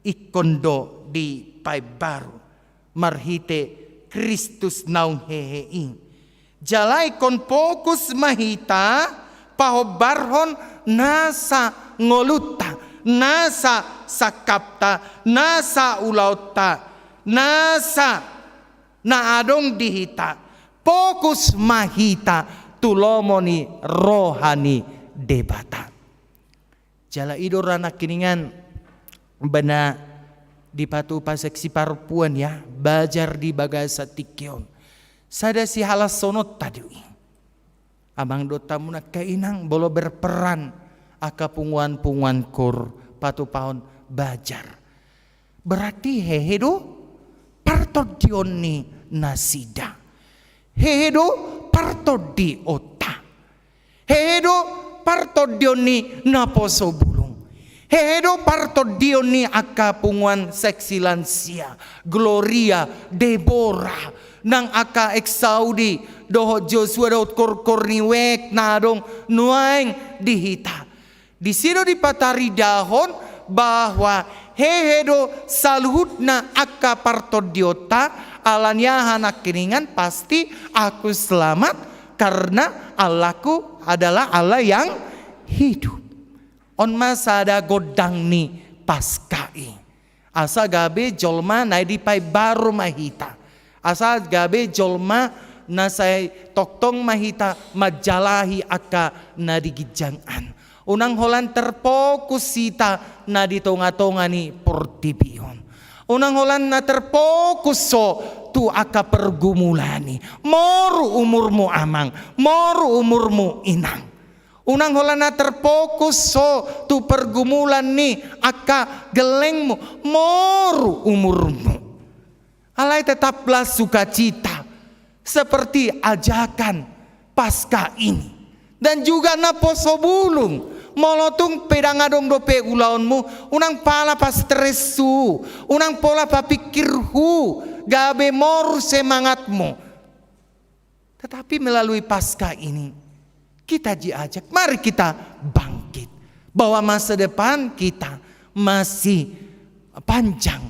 ingkon do dipaimbaru marhite Kristus naung hehe i. Jala ingkon fokus ma hita pahombarhon nasa ngolunta, nasa sangkapta, nasa ulaonta, nasa na adong di hita. Fokus ma hita tu lomo ni roha ni Debata. Jala i do ra nangkiningan bana dipatupa seksi parompuan ya, bajar di bagasan tingki on. Sada sihalashononta do i. Amang dohot hamu angka inang, molo berperan angka punguan-punguan kur patupahon bajar. Berarti hehe do partondion ni nasida. Hehe do partondionta. Hehe do partondion ni naposo bulung. Hehe do partondion ni angka punguan seksi lansia, Gloria, Debora, nang angka Eksaudi, dohot Josua, dohot korkor ni wek na adong nuaeng di hita. Disi do dipataridahon bahwa hehe do saluhutna angka partondionta, alani aha nangkiningan pasti aku selamat karena Allahku adalah Allah yang hidup. On ma sada gondang ni Paska i. Asa gabe jolma na dipaimbaru ma hita. Asa gabe jolma na sai tongtong ma hita manjalahi angka na di ginjang an. Unang holan terfokus hita na di tonga-tonga ni portibi on. Unang holan na terfokus ho tu angka pergumulan i. Moru umurmu amang, moru umurmu inang. Unang holan na terfokus ho tu pergumulan ni angka gellengmu, moru umurmu. Alai tetaplah sukacita seperti ajakan Paska ini. Dan juga naposo bulung, molo tung pe ndang adong dope ulaonmu, unang pola pastres hu, unang pola papingkir hu, gabe moru semangatmu. Tetapi melalui Paska ini, kita diajak, mari kita bangkit. Bahwa masa depan kita masih panjang.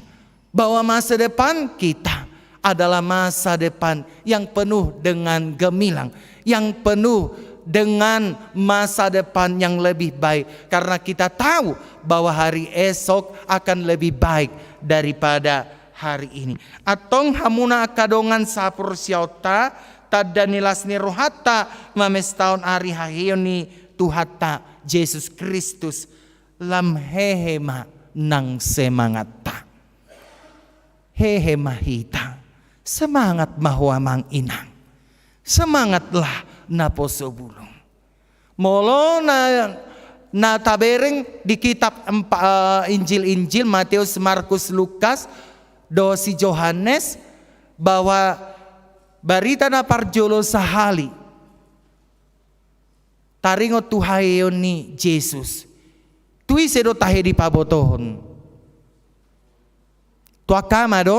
Bahwa masa depan kita adalah masa depan yang penuh dengan gemilang, yang penuh dengan masa depan yang lebih baik. Karena kita tahu bahwa hari esok akan lebih baik daripada hari ini. Antong hamuna angka dongan saporseaonta, tanda ni las ni rohanta mamestahon ari haheion ni Tuhanta Jesus Kristus, lam hehe ma nang semangatta. Hehe ma hita. Semangat ma ho amang inang. Semangatlah naposo bulung. Molo na, na tabereng di kitab empa-, eh, Injil-Injil, Mateus, Markus, Lukas, dohot si Johannes, bahwa barita na parjolo sahali taringot tu haheion ni Jesus. Tu ise do tahe dipabotohon? Tu angka ama do?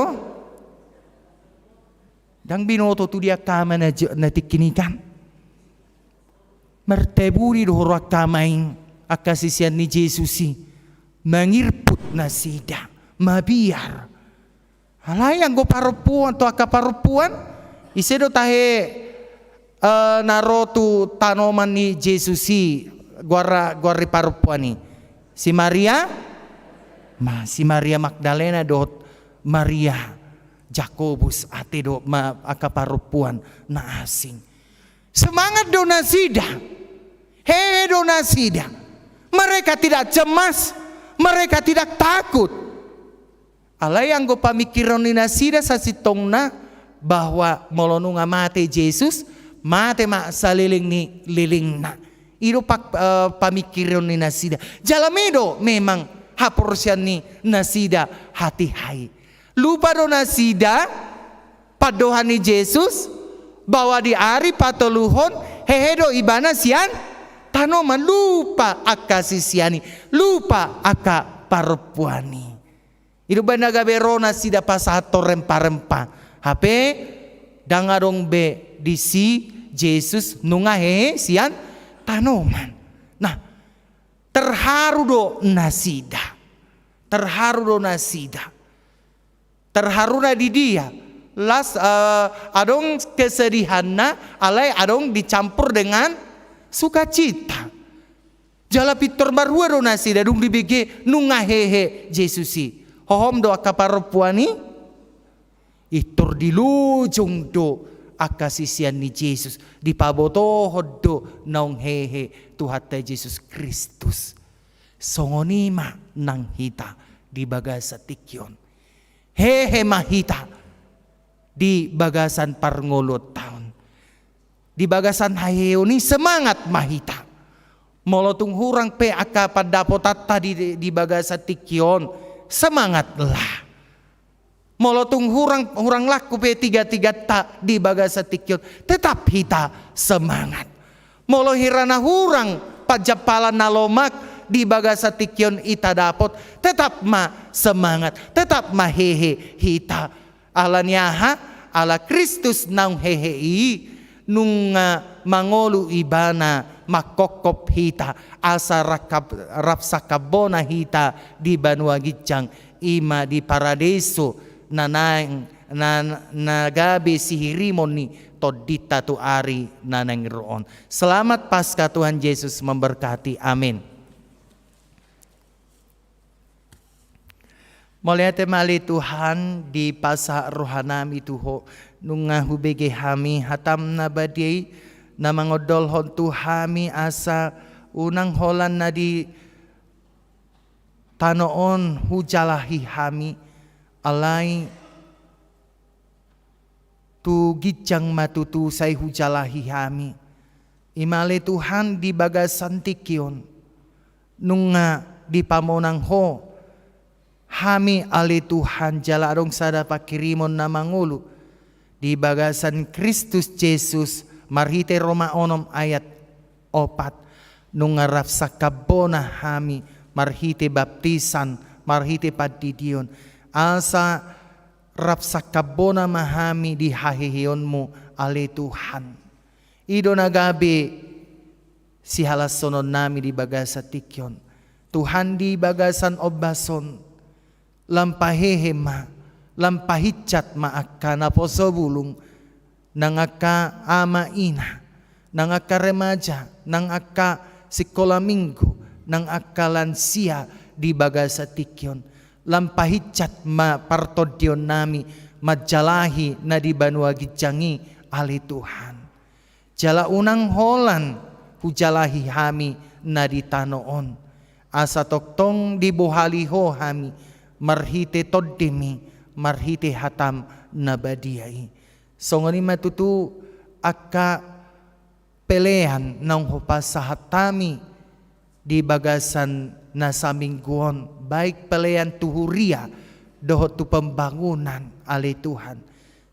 Ndang binoto tu dia angka ama na jo-, na tingki i kan? Martaburi do huroha angka sisean ni Jesus i, mangirput nasida, mabiar. Alai anggo parompuan, tu angka parompuan, ise do tahe, eh, na ro tu tanoman ni Jesus i, goar, goar ni parompuan i? Si Maria, ma, si Maria Magdalena dohot Maria Jakobus, ate do ma, angka parompuan na asing. Semangat do nasida. Hehe do nasida. Mereka tidak cemas. Mereka tidak takut. Alai anggo pamingkiron ni nasida sasintongna bahwa molo nunga mate Jesus, mate ma saleleng ni lelengna. I do pa, eh, pamingkiron ni nasida. Jala i do memang haporseaon ni nasida hatiha i. Lupa do nasida, pandohan ni Jesus, bahwa di ari patoluhon, hehe do ibana sian tanoman. Lupa angka sisean i, lupa angka parompuan i. I do umbahen na gabe ro nasida pasahathon rempa-rempa. Hape, ndang adong be disi Jesus nunga hehe sian tanoman. Nah, terharu do nasida. Terharu do nasida. Terharuna di dia? Las, eh, adong kesedihanna, alai adong dicampur dengan sukacita. Jala pintor marhua do nasida dung dibege nunga hehe Jesus i. Hohom do angka parompuan i? Pintor dilojong do angka sisean ni Jesus, dipabotohon do naung hehe Tuhanta Jesus Kristus. Songon i ma nang hita di bagasan tingki on. Hehe ma hita di bagasan parngoluonta on. Di bagasan haheheon i semangat ma hita. Molo tung hurang pe angka pandapotanta di, di bagasan tingki on, semangatlah. Molo tung hurang, hurang langku pe tiga-tiganta di bagasan tingki on, tetap hita semangat. Molo hira na hurang panjampalan na lomak di bagasan tingki on hita dapot, tetap ma semangat, tetap ma hehe hita. Ala ni aha? Ala Kristus naung hehe i, nunga mangolu ibana mangkophop hita, asa rap sangkap bona hita di banua ginjang, i ma di paradeso na naeng, na, na gabe sihirimon ni tondinta tu ari na naeng ro on. Selamat Paskah, Tuhan Yesus memberkati. Amin. Mauliate ma ale Tuhan, dipasahat rohanami tu Ho, nunga hubege hami hataM na badia i, na mangondolhon tu hami asa unang holan na di tano on hujalahi hami, alai tu ginjang ma tutu sai hujalahi hami. I ma ale Tuhan di bagasan tingki on, nunga dipamonang Ho hami ale Tuhan, jala adong sada panghirimon na mangolu di bagasan Kristus Jesus, marhite Roma onom ayat opat, nunga rap sangkap bona hami marhite baptisan, marhite pandidion, asa rap sangkap bona ma hami di haheheonMu ale Tuhan. I do na gabe sihalashononnami di bagasan tingki on. Tuhan, di bagasan ombas on, lam pahehe ma, lam pahinsat ma angka naposo bulung, nang angka ama ina, nang angka remaja, nang angka sikola minggu, nang angka lansia di bagasan tingki on. Lam pahinsat ma partondionnami manjalahi na di banua ginjang i ale Tuhan. Jala unang holan hujalahi hami na di tano on, asa tongtong dibohali Ho hami marhite TondiMi, marhite hataM na badia i. Songon i ma tutu angka pelean naung hupasahat hami di bagasan na saminggu on, baik pelean tu huria dohot tu pembangunan ale Tuhan.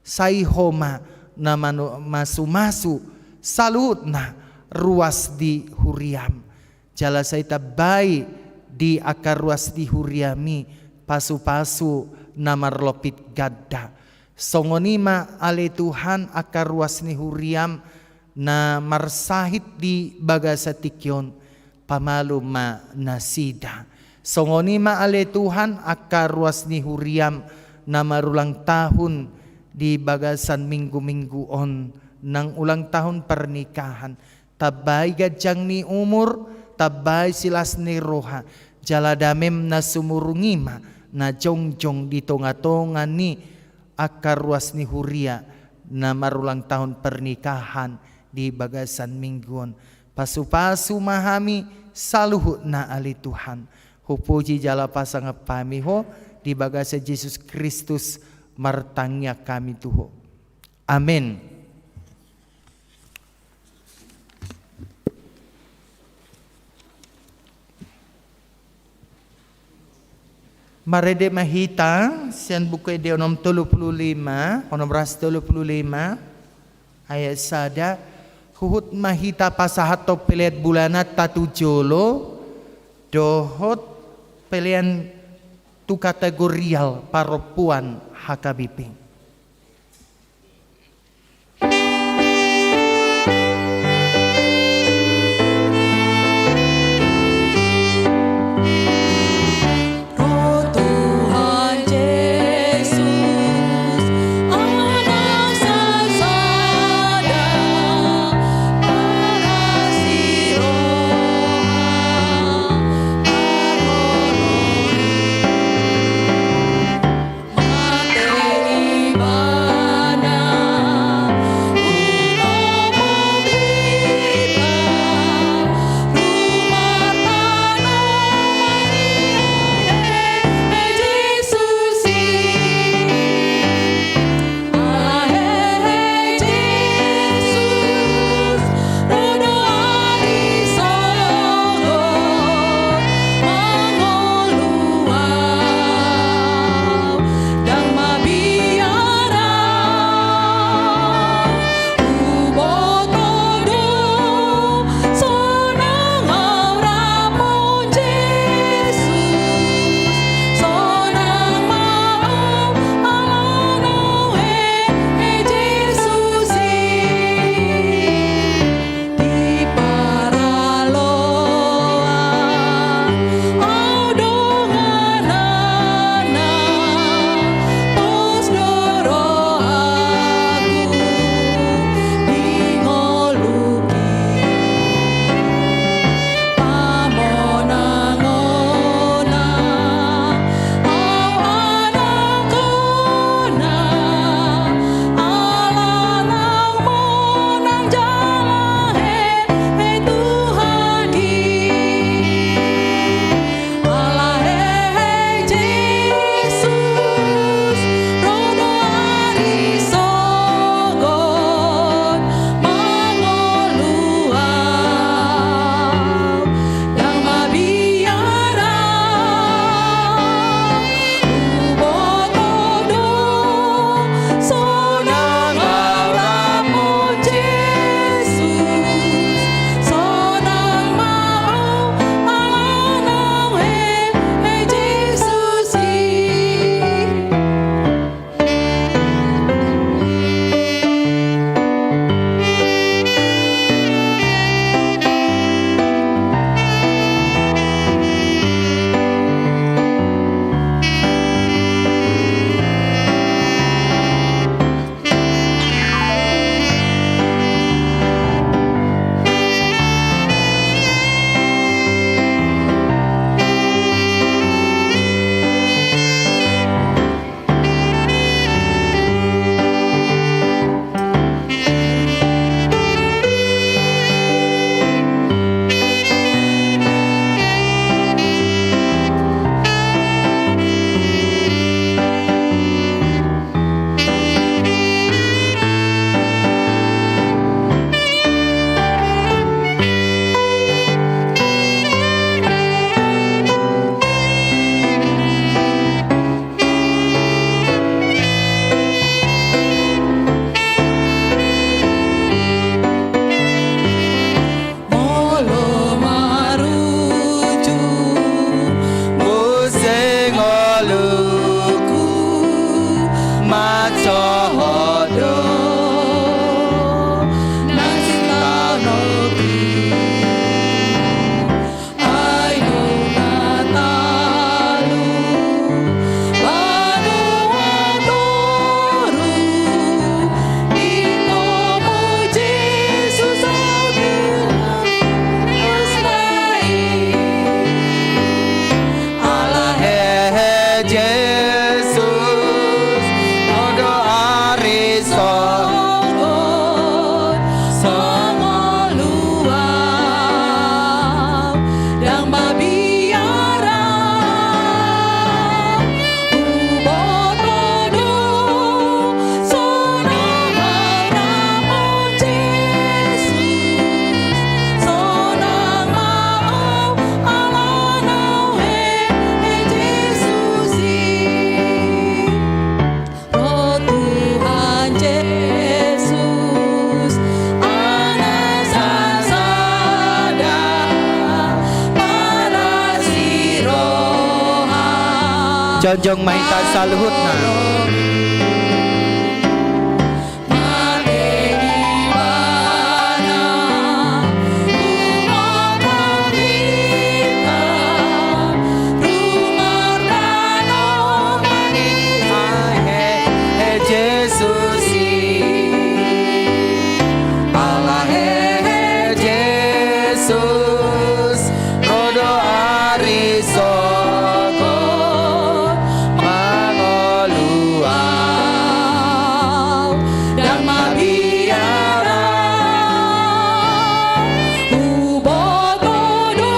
Sai Ho ma na manu-, masumasu saluhutna ruas di huriaM. Jala sai tambai di angka ruas di huriaMi pasupasu na marlompit ganda. Songon i ma ale Tuhan angka ruas ni huriaM na marsahit di bagasan tingki on, pamalum ma nasida. Songon i ma ale Tuhan, angka ruas ni huriam na marulang tahun di bagasan minggu-minggu on, nang ulang tahun pernikahan. Tambai ganjang ni umur, tambai silas ni roha, jala damem na sumurung i ma na jongjong di tonga-tonga ni angka ruas ni huria na marulang tahun pernikahan di bagasan minggu on. Pasu-pasu ma hami saluhutna ale Tuhan. Hupuji jala pasangap hami Ho di bagasan Jesus Kristus martangiang hami tu Ho. Amen. Marende ma hita sian Buku Ende onom tolu pulu lima, onom ratus tolu pulu lima, ayat sada, huhut ma hita pasahathon pelean bulananta tu jolo, dohot pelean tu kategorial parompuan H K B P. Jongjong ma hita saluhutna. Jesus i, ala hehe Jesus, ro do ari sogot mangolu au, ndang mabiar au. Huboto do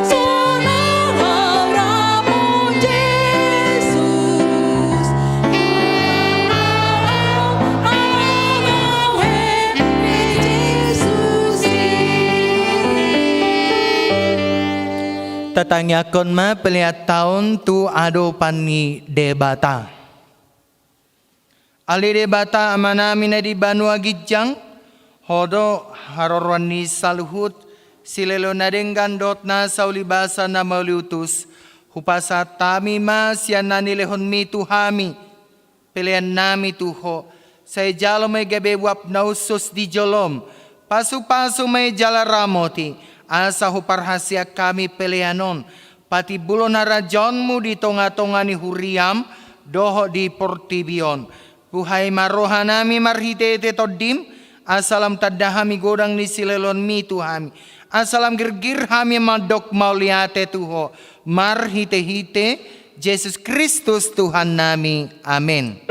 sonang au ramon Jesus. Ala hehe Jesus i. Tatangiangkon ma pelean ta on tu adopan ni Debata. Ale Debata Amanami na di banua ginjang, Ho do haroroan ni saluhut, silehon na denggan dohot nasa ulibasa na mauliutus. Hupasahat hami ma sian na nilehonMi tu hami peleannami tu Ho, sai jalo ma i gabe uap na hushus di joloM. Pasupasu ma i jala ramoti, asa huparhaseang hami pelean on patimbulhon harajaonMu di tongatonga ni huriaM dohot di portibi on. Buhai ma rohanami marhitehite TondiM, asa lam tanda hami godang ni silehonMi tu hami, asa lam girgir hami mandok mauliate tu Ho, marhitehite Jesus Kristus Tuhannami. Amen.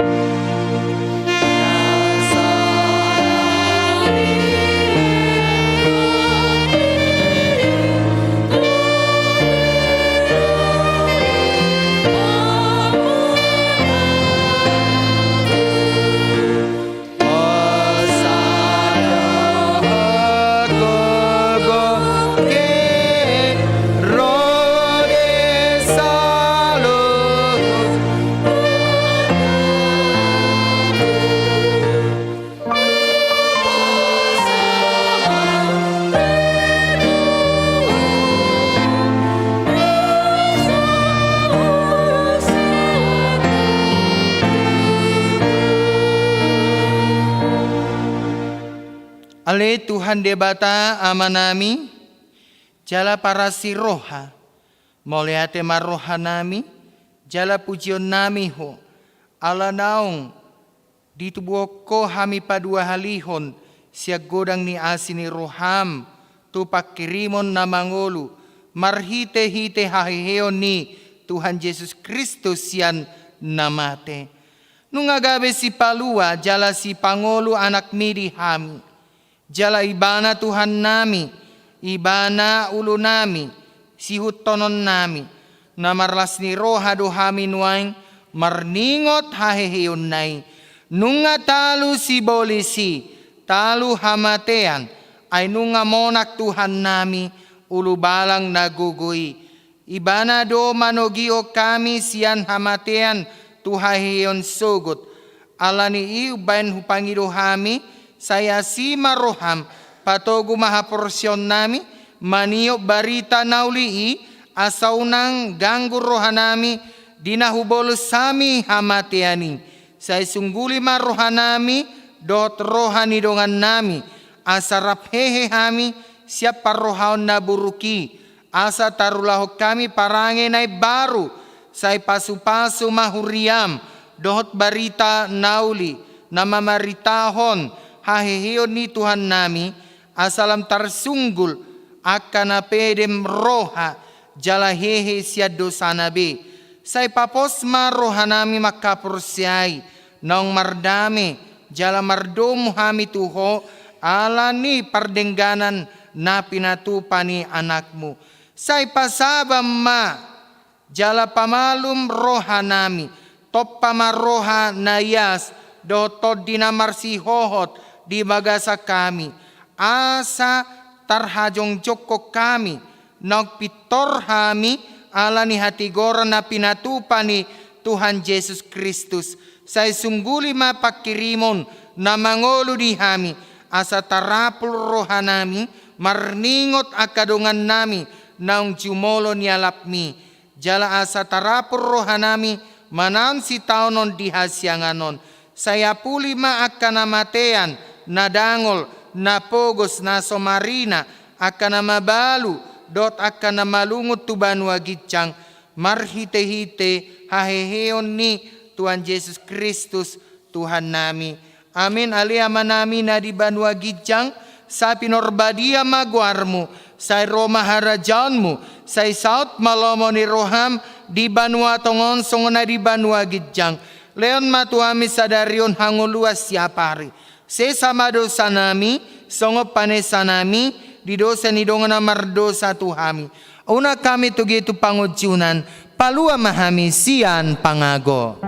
Ale Tuhan Debata Amanami, jala parasi roha, mauliate ma rohanami jala pujionnami Ho, ala naung ditubuhon Ho hami paduahalihon sian godang ni asi ni rohaM tu pangkirimon na mangolu marhitehite haheheon ni Tuhan Jesus Kristus sian na mate. Nunga gabe sipalua jala sipangolu AnakMi di hami. Jala Ibana Tuhannami, Ibana ulunami, siihutonnami, na marlas ni roha do hami nuaeng marningot haheheonna i. Nunga talu sibolis i, talu hamatean, ai nunga monang Tuhannami, ulubalang na gogo i. Ibana do manogihon hami sian hamatean tu haheheon sogot. Ala ni i umbahen hupangido hami, sai asi ma rohaM, patogu ma haporseaonnami, maniop barita na uli i, asa unang ganggu rohanami, di na hubolis hami hamatean i. Sai sungguli ma rohanami, dohot roha ni dongannami, asa rap hehe hami, sian parrohaon na buruk i, asa tarulahon hami parange na imbaru, sai pasupasu ma huriaM, dohot barita na uli, na mamaritahon haheheon ni Tuhannami, asa lam tarsunggul angka na pedem roha, jala hehe sian dosana be. Sai papos ma rohanami mangkaporseai, naung mardame, jala mardomu hami tu Ho, ala ni pardengganan na pinatupa ni AnakMu. Sai pasabam ma, jala pamalum rohanami, tompa ma roha na ias, dohot tondi na marsihohot di bagasan hami, asa tarhajongjongkon hami, naung pintor hami ala ni hatigoran na pinatupa ni Tuhan Jesus Kristus. Sai sungguli ma pangkirimon na mangolu di hami, asa tarapul rohanami, marningot angka dongannami, naung jumolo nialapmi. jala asa tarapul rohanami manaon sitaonon di hasiangan on. Sai apuli ma angka na matean, na dangol, na pogos, na so marina, angka na mabalu, dohot angka na malungun tu banua ginjang, marhitehite haheheon ni Tuhan Jesus Kristus, Tuhannami. Amin. Ale Amanami na di banua ginjang, sai pinarbadia ma goarmu, sai ro ma harajaonmu, sai saut ma lomo ni roham di banua tonga on songon na di banua ginjang. Lehon ma tu hami sadari on hangoluan siapari. Sesa ma dosanami, songon panesanami di dosa ni dongan na mardosa tu hami. Unang hami togihon tu pangunjunan, palua ma hami sian pangago.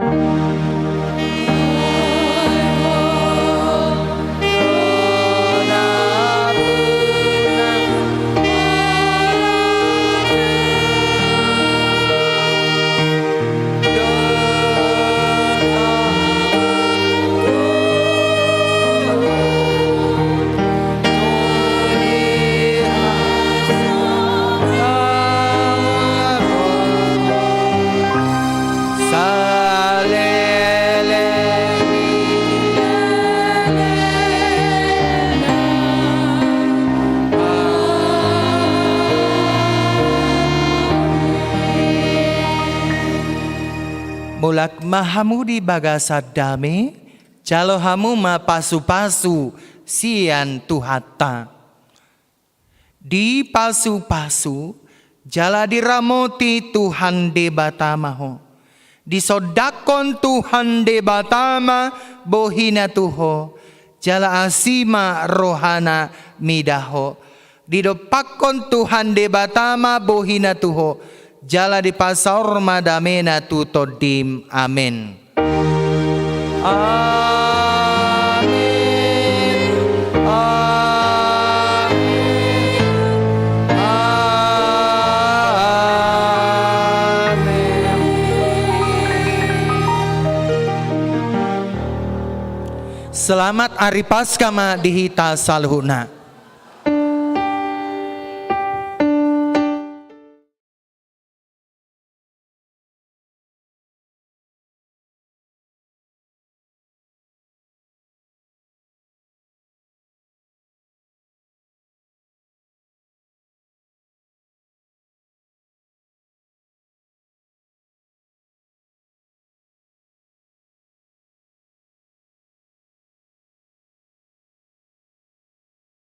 Mulak ma hamu di bagasan dame, jalo hamu ma pasupasu sian Tuhanta. Dipasupasu jala diramoti Tuhan Debata ma ho. Disondangkon Tuhan Debata ma bohina tu ho, jala asi ma rohana mida ho. Didompakkon Tuhan Debata ma bohina tu ho, jala dipasaor ma damena tu tondim. Amen. Amen. Amen. Amen. Selamat Ari Paskah ma di hita saluhutna.